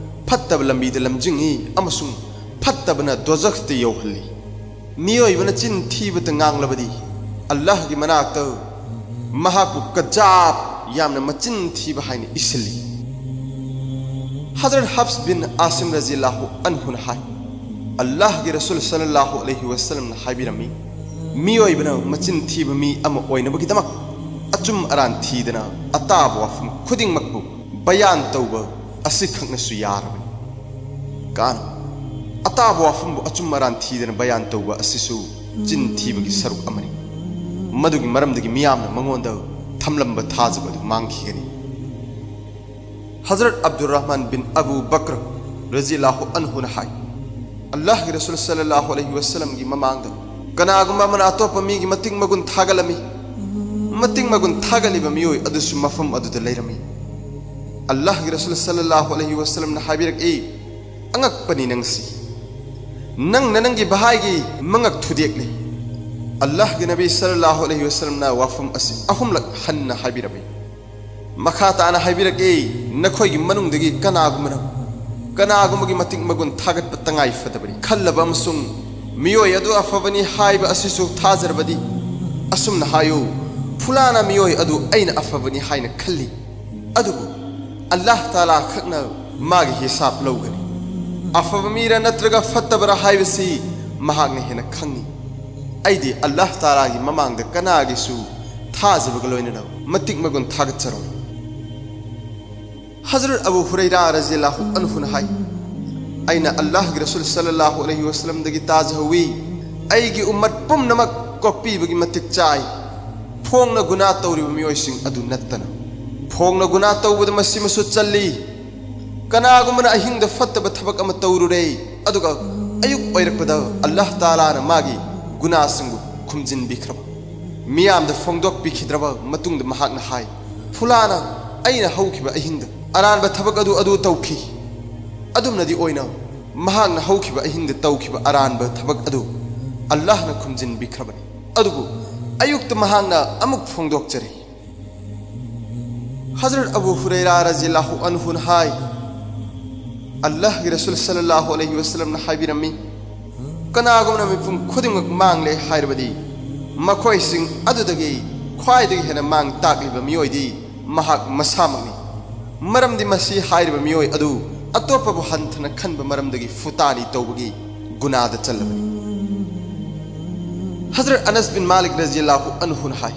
ꯐꯠꯇꯕ ꯂꯝꯕꯤꯗ ꯂꯝꯖꯤꯡꯏ ꯑꯃꯁꯨꯡ ꯐꯠꯇꯕꯅ ꯗꯣꯖꯈꯇ ꯌꯧꯍꯜꯂꯤ꯫ ꯃꯤꯑꯣꯏꯕꯅ ꯆꯤꯟ ꯊꯤꯕꯇ ꯉꯥꯡꯂꯕꯗꯤ ꯑꯜꯂꯥꯍꯒꯤ ꯃꯅꯥꯛꯇ ꯃꯍꯥꯛꯄꯨ ꯀꯖꯥꯕ, ꯌꯥꯝꯅ ꯃꯆꯤꯟ ꯊꯤꯕ ꯍꯥꯏꯅ ꯏꯁꯤꯜꯂꯤ"꯫ ꯍꯖꯔꯠ ꯍꯐꯁ ꯕꯤꯟ ꯑꯥꯁꯤꯝ ꯔꯖꯤꯌꯜꯂꯥꯍꯨ ꯑꯟꯍꯨꯅ ꯍꯥꯏ, ꯑꯜꯂꯥꯍꯒꯤ ꯔꯁꯨꯜ ꯁꯜꯂꯜꯂꯥꯍꯨ ꯑꯂꯩꯍꯤ ꯋꯁꯜꯂꯝꯅ ꯍꯥꯏꯕꯤꯔꯝꯃꯤ, "ꯃꯤꯑꯣꯏꯕꯅ ꯃꯆꯤꯟ ꯊꯤꯕ ꯃꯤ ꯑꯃ ꯑꯣꯏꯅꯕꯒꯤꯗꯃꯛ ꯑꯆꯨꯝ ꯑꯔꯥꯟ ꯊꯤꯗꯅ ꯑꯇꯥꯕ ꯋꯥꯐꯝ ꯈꯨꯗꯤꯡꯃꯛꯄꯨ ꯕꯌꯥꯟ ꯇꯧꯕ ꯑꯁꯤꯈꯛꯅꯁꯨ ꯌꯥꯔꯕꯅꯤ"꯫ ꯀꯥꯟ, ꯑꯇꯥꯕ ꯋꯥꯐꯝꯕꯨ ꯑꯆꯨꯝ ꯑꯔꯥꯟ ꯊꯤꯗꯅ ꯕꯌꯥꯟ ꯇꯧꯕ ꯑꯁꯤꯁꯨ ꯆꯤꯟ ꯊꯤꯕꯒꯤ ꯁꯔꯨꯛ ꯑꯃꯅꯤ꯫ ꯃꯗꯨꯒꯤ ꯃꯔꯝꯗꯒꯤ ꯃꯤꯌꯥꯝꯅ ꯃꯉꯣꯟꯗ ꯊꯝꯂꯝꯕ ꯊꯥꯖꯕ ꯑꯗꯨ ꯃꯥꯡꯈꯤꯒꯅꯤ꯫ ꯍꯖꯔꯠ ꯑꯕꯗꯨꯔꯔꯍꯃꯥꯟ ꯕꯤꯟ ꯑꯕꯨ ꯕꯀ꯭ꯔ ꯔꯖꯤꯌꯜꯂꯥꯍꯨ ꯑꯟꯍꯨꯅ ꯍꯥꯏ, ꯑꯜꯂꯥꯍꯒꯤ ꯔꯁꯨꯜ ꯁꯜꯂꯜꯂꯥꯍꯨ ꯑꯂꯩꯍꯤ ꯋꯥꯁꯜꯂꯝꯒꯤ ꯃꯃꯥꯡꯗ ꯀꯅꯥꯒꯨꯝꯕ ꯑꯃꯅ ꯑꯇꯣꯞꯄ ꯃꯤꯒꯤ ꯃꯇꯤꯛ ꯃꯒꯨꯟ ꯊꯥꯒꯠꯂꯝꯃꯤ꯫ ꯃꯇꯤꯛ ꯃꯒꯨꯟ ꯊꯥꯒꯠꯂꯤꯕ ꯃꯤꯑꯣꯏ ꯑꯗꯨꯁꯨ ꯃꯐꯝ ꯑꯗꯨꯗ ꯂꯩꯔꯝꯃꯤ꯫ ꯑꯜꯂꯥꯍꯒꯤ ꯔꯁꯨꯜ ꯁꯜꯂꯜꯂꯥꯍꯨ ꯑꯂꯩꯍꯤ ꯋꯥꯁꯜꯂꯝꯅ ꯍꯥꯏꯕꯤꯔꯛꯏ, "ꯑꯉꯛꯄꯅꯤ ꯅꯪꯁꯤ꯫ ꯅꯪꯅ ꯅꯪꯒꯤ ꯚꯥꯏꯒꯤ ꯃꯉꯛ ꯊꯨꯗꯦꯛꯂꯦ꯫" ꯑꯜꯂꯥꯍꯒꯤ ꯅꯕꯤ ꯁꯜꯂꯜꯂꯥꯍꯨ ꯑꯂꯩꯍꯤ ꯋꯥꯁꯜꯂꯝꯅ ꯋꯥꯐꯝ ꯑꯁꯤ ꯑꯍꯨꯝꯂꯛ ꯍꯟꯅ ꯍꯥꯏꯕꯤꯔꯝꯃꯤ꯫ ꯃꯈꯥ ꯇꯥꯅ ꯍꯥꯏꯕꯤꯔꯛꯏ, "ꯅꯈꯣꯏꯒꯤ ꯃꯅꯨꯡꯗꯒꯤ ꯀꯅꯥꯒꯨꯝꯕꯅ ꯀꯅꯥꯒꯨꯝꯕꯒꯤ ꯃꯇꯤꯛ ꯃꯒꯨꯟ ꯊꯥꯒꯠꯄ ꯇꯉꯥꯏ ꯐꯗꯕꯅꯤ ꯈꯜꯂꯕ ꯑꯃꯁꯨꯡ ꯃꯤꯑꯣꯏ ꯑꯗꯨ ꯑꯐꯕꯅꯤ ꯍꯥꯏꯕ ꯑꯁꯤꯁꯨ ꯊꯥꯖꯔꯕꯗꯤ, ꯑꯁꯨꯝꯅ ꯍꯥꯏꯌꯨ, 'ꯐꯨꯂꯥꯅ ꯃꯤꯑꯣꯏ ꯑꯗꯨ ꯑꯩꯅ ꯑꯐꯕꯅꯤ ꯍꯥꯏꯅ ꯈꯜꯂꯤ, ꯑꯗꯨꯕꯨ ꯑꯜꯂꯥꯍ ꯇꯥꯂꯥ ꯈꯛꯅ ꯃꯥꯒꯤ ꯍꯤꯁꯥꯕ ꯂꯧꯒꯅꯤ꯫ ꯑꯐꯕ ꯃꯤꯔ ꯅꯠꯇ꯭ꯔꯒ ꯐꯠꯇꯕꯔ ꯍꯥꯏꯕꯁꯤ ꯃꯍꯥꯛꯅ ꯍꯦꯟꯅ ꯈꯪꯏ꯫ ꯑꯩꯗꯤ ꯑꯜꯂꯥꯍ ꯇꯥꯂꯥꯒꯤ ꯃꯃꯥꯡꯗ ꯀꯅꯥꯒꯤꯁꯨ ꯊꯥꯖꯕꯒ ꯂꯣꯏꯅꯅ ꯃꯇꯤꯛ ꯃꯒꯨꯟ ꯊꯥꯒꯠꯆꯔꯣꯏ꯫'" ꯍꯖꯔꯠ ꯑꯕꯨ ꯍꯨꯔꯩꯔꯥ ꯔꯖꯤꯌꯜꯂꯥꯍꯨ ꯑꯟꯍꯨꯅ ꯍꯥꯏ, "ꯑꯩꯅ ꯑꯜꯂꯥꯍꯒꯤ ꯔꯁꯨꯜ ꯁꯜꯂꯜꯂꯥꯍꯨ ꯑꯂꯩꯍꯤ ꯋꯥꯁꯜꯂꯝꯗꯒꯤ ꯇꯥꯖꯍꯧꯋꯤ, ꯑꯩꯒꯤ ꯎꯝꯃꯠ ꯄꯨꯝꯅꯃꯛ ꯀꯣꯛꯄꯤꯕꯒꯤ ꯃꯇꯤꯛ ꯆꯥꯏ, ꯐꯣꯡꯅ ꯒꯨꯅꯥ ꯇꯧꯔꯤꯕ ꯃꯤꯑꯣꯏꯁꯤꯡ ꯑꯗꯨ ꯅꯠꯇꯅ꯫ ꯐꯣꯡꯅ ꯒꯨꯅꯥ ꯇꯧꯕꯗ ꯃꯁꯤꯃꯁꯨ ꯆꯜꯂꯤ꯫ ꯀꯅꯥꯒꯨꯝꯕꯅ ꯑꯍꯤꯡꯗ ꯐꯠꯇꯕ ꯊꯕꯛ ꯑꯃ ꯇꯧꯔꯨꯔꯦ, ꯑꯗꯨꯒ ꯑꯌꯨꯛ ꯑꯣꯏꯔꯛꯄꯗ ꯑꯜꯂꯥꯍ ꯇꯥꯂꯥꯅ ꯃꯥꯒꯤ ꯒꯨꯅꯥꯁꯤꯡꯕꯨ ꯈꯨꯝꯖꯤꯟꯕꯤꯈ꯭ꯔꯕ ꯃꯤꯌꯥꯝꯗ ꯐꯣꯡꯗꯣꯛꯄꯤꯈꯤꯗ꯭ꯔꯕ ꯃꯇꯨꯡꯗ ꯃꯍꯥꯛꯅ ꯍꯥꯏ, 'ꯐꯨꯂꯥꯅ ꯑꯩꯅ ꯍꯧꯈꯤꯕ ꯑꯍꯤꯡꯗ ꯑꯔꯥꯟꯕ ꯊꯕꯛ ꯑꯗꯨ ꯑꯗꯨ ꯇꯧꯈꯤ꯫ ꯑꯗꯨꯝꯅꯗꯤ ꯑꯣꯏꯅ ꯃꯍꯥꯛꯅ ꯍꯧꯈꯤꯕ ꯑꯍꯤꯡꯗ ꯇꯧꯈꯤꯕ ꯑꯔꯥꯟꯕ ꯊꯕꯛ ꯑꯗꯨ ꯑꯜꯂꯥꯍꯅ ꯈꯨꯝꯖꯤꯟꯕꯤꯈ꯭ꯔꯕꯅꯤ꯫ ꯑꯗꯨꯕꯨ ꯑꯌꯨꯛꯇ ꯃꯍꯥꯛꯅ ꯑꯃꯨꯛ ꯐꯣꯡꯗꯣꯛꯆꯔꯦ.'" ꯍꯖꯔꯠ ꯑꯕꯨ ꯍꯨꯔꯩꯔꯥ ꯔꯖꯤꯌꯜꯂꯥꯍꯨ ꯑꯟꯍꯨꯅ ꯍꯥꯏ, "ꯑꯜꯂꯥꯍꯒꯤ ꯔꯁꯨꯜ ꯁꯜꯂꯜꯂꯥꯍꯨ ꯑꯂꯩꯍꯤ ꯋꯥꯁꯜꯂꯝꯅ ꯍꯥꯏꯕꯤꯔꯝꯃꯤ, ꯀꯅꯥꯒꯨꯝꯕꯅ ꯃꯤꯄꯨꯝ ꯈꯨꯗꯤꯡꯃꯛ ꯃꯥꯡꯂꯦ ꯍꯥꯏꯔꯕꯗꯤ, ꯃꯈꯣꯏꯁꯤꯡ ꯑꯗꯨꯗꯒꯤ ꯈ꯭ꯋꯥꯏꯗꯒꯤ ꯍꯦꯟꯅ ꯃꯥꯡ ꯇꯥꯛꯂꯤꯕ ꯃꯤꯑꯣꯏꯗꯤ ꯃꯍꯥꯛ ꯃꯁꯥꯃꯛꯅꯤ꯫ ꯃꯔꯝꯗꯤ ꯃꯁꯤ ꯍꯥꯏꯔꯤꯕ ꯃꯤꯑꯣꯏ ꯑꯗꯨ ꯑꯇꯣꯞꯄꯕꯨ ꯍꯟꯊꯅ ꯈꯟꯕ ꯃꯔꯝꯗꯒꯤ ꯐꯨꯇꯥꯅꯤ ꯇꯧꯕꯒꯤ ꯒꯨꯅꯥꯗ ꯆꯜꯂꯕꯅꯤ"꯫ ꯍꯖꯔꯠ ꯑꯅꯁ ꯕꯤꯟ ꯃꯥꯂꯤꯛ ꯔꯖꯤꯌꯜꯂꯥꯍꯨ ꯑꯟꯍꯨꯅ ꯍꯥꯏ,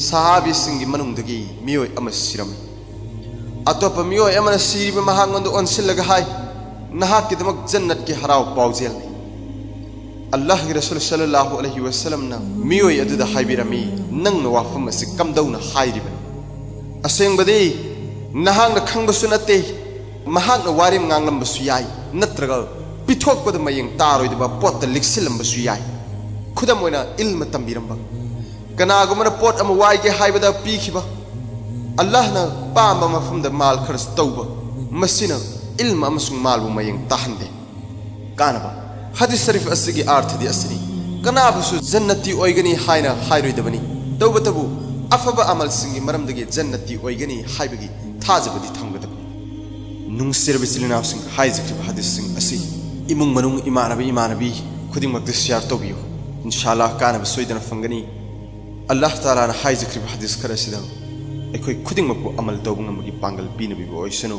ꯁꯍꯥꯕꯤꯁꯤꯡꯒꯤ ꯃꯅꯨꯡꯗꯒꯤ ꯃꯤꯑꯣꯏ ꯑꯃ ꯁꯤꯔꯝꯃꯤ꯫ ꯑꯇꯣꯞꯄ ꯃꯤꯑꯣꯏ ꯑꯃꯅ ꯁꯤꯔꯤꯕ ꯃꯍꯥꯛꯉꯣꯟꯗ ꯑꯣꯟꯁꯤꯜꯂꯒ ꯍꯥꯏ, "ꯅꯍꯥꯛꯀꯤꯗꯃꯛ ꯖꯟꯅꯠꯀꯤ ꯍꯔꯥꯎ ꯄꯥꯎꯖꯦꯜꯅꯤ"꯫ ꯑꯜꯂꯥꯍꯒꯤ ꯔꯁꯨꯜ ꯁꯜꯂꯜꯂꯥꯍꯨ ꯑꯂꯩꯍꯤ ꯋꯥꯁꯜꯂꯝꯅ ꯃꯤꯑꯣꯏ ꯑꯗꯨꯗ ꯍꯥꯏꯕꯤꯔꯝꯃꯤ, "ꯅꯪꯅ ꯋꯥꯐꯝ ꯑꯁꯤ ꯀꯝꯗꯧꯅ ꯍꯥꯏꯔꯤꯕꯅꯣ? ꯑꯁꯦꯡꯕꯗꯤ ꯅꯍꯥꯛꯅ ꯈꯪꯕꯁꯨ ꯅꯠꯇꯦ, ꯃꯍꯥꯛꯅ ꯋꯥꯔꯦꯝ ꯉꯥꯡꯂꯝꯕꯁꯨ ꯌꯥꯏ, ꯅꯠꯇ꯭ꯔꯒ ꯄꯤꯊꯣꯛꯄꯗ ꯃꯌꯦꯡ ꯇꯥꯔꯣꯏꯗꯕ ꯄꯣꯠꯇ ꯂꯤꯛꯁꯤꯜꯂꯝꯕꯁꯨ ꯌꯥꯏ꯫ ꯈꯨꯗꯝ ꯑꯣꯏꯅ, ꯏꯜꯃ ꯇꯝꯕꯤꯔꯝꯕ꯫ ꯀꯅꯥꯒꯨꯝꯕꯅ ꯄꯣꯠ ꯑꯃ ꯋꯥꯏꯒꯦ ꯍꯥꯏꯕꯗ ꯄꯤꯈꯤꯕ꯫ ꯑꯜꯂꯥꯍꯅ ꯄꯥꯝꯕ ꯃꯐꯝꯗ ꯃꯥꯜ ꯈꯔꯆ ꯇꯧꯕ꯫ ꯃꯁꯤꯅ ꯏꯜꯃ ꯑꯃꯁꯨꯡ ꯃꯥꯜꯕꯨ ꯃꯌꯦꯡ ꯇꯥꯍꯟꯗꯦ꯫ ꯀꯥꯟꯅꯕ꯫ ꯍꯗꯤꯁ ꯁꯔꯤꯐ ꯑꯁꯤꯒꯤ ꯑꯥꯔꯊꯗꯤ ꯑꯁꯤꯅꯤ: ꯀꯅꯥꯕꯨꯁꯨ ꯖꯟꯅꯇꯤ ꯑꯣꯏꯒꯅꯤ ꯍꯥꯏꯅ ꯍꯥꯏꯔꯣꯏꯗꯕꯅꯤ, ꯇꯧꯕꯇꯕꯨ ꯑꯐꯕ ꯑꯃꯜꯁꯤꯡꯒꯤ ꯃꯔꯝꯗꯒꯤ ꯖꯟꯅꯇꯤ ꯑꯣꯏꯒꯅꯤ ꯍꯥꯏꯕꯒꯤ ꯊꯥꯖꯕꯗꯤ ꯊꯝꯒꯗꯕꯅꯤ꯫ ꯅꯨꯡꯁꯤꯔꯕ ꯏꯆꯤꯜ ꯏꯅꯥꯎꯁꯤꯡ, ꯍꯥꯏꯖꯈ꯭ꯔꯤꯕ ꯍꯗꯤꯁꯁꯤꯡ ꯑꯁꯤ ꯏꯃꯨꯡ ꯃꯅꯨꯡ, ꯏꯃꯥꯟꯅꯕ ꯏꯃꯥꯟꯅꯕꯤ ꯈꯨꯗꯤꯡꯃꯛꯇ ꯁꯤꯌꯥꯔ ꯇꯧꯕꯤꯌꯨ꯫ ꯏꯟꯁꯥ ꯑꯜꯂꯥꯍ, ꯀꯥꯟꯅꯕ ꯁꯣꯏꯗꯅ ꯐꯪꯒꯅꯤ꯫ ꯑꯜꯂꯥꯍ ꯇꯥꯂꯥꯅ ꯍꯥꯏꯖꯈ꯭ꯔꯤꯕ ꯍꯗꯤꯁ ꯈꯔ ꯑꯁꯤꯗ ꯑꯩꯈꯣꯏ ꯈꯨꯗꯤꯡꯃꯛꯄꯨ ꯑꯃꯜ ꯇꯧꯕ ꯉꯝꯕꯒꯤ ꯄꯥꯡꯒꯜ ꯄꯤꯅꯕꯤꯕ ꯑꯣꯏꯁꯅꯨ꯫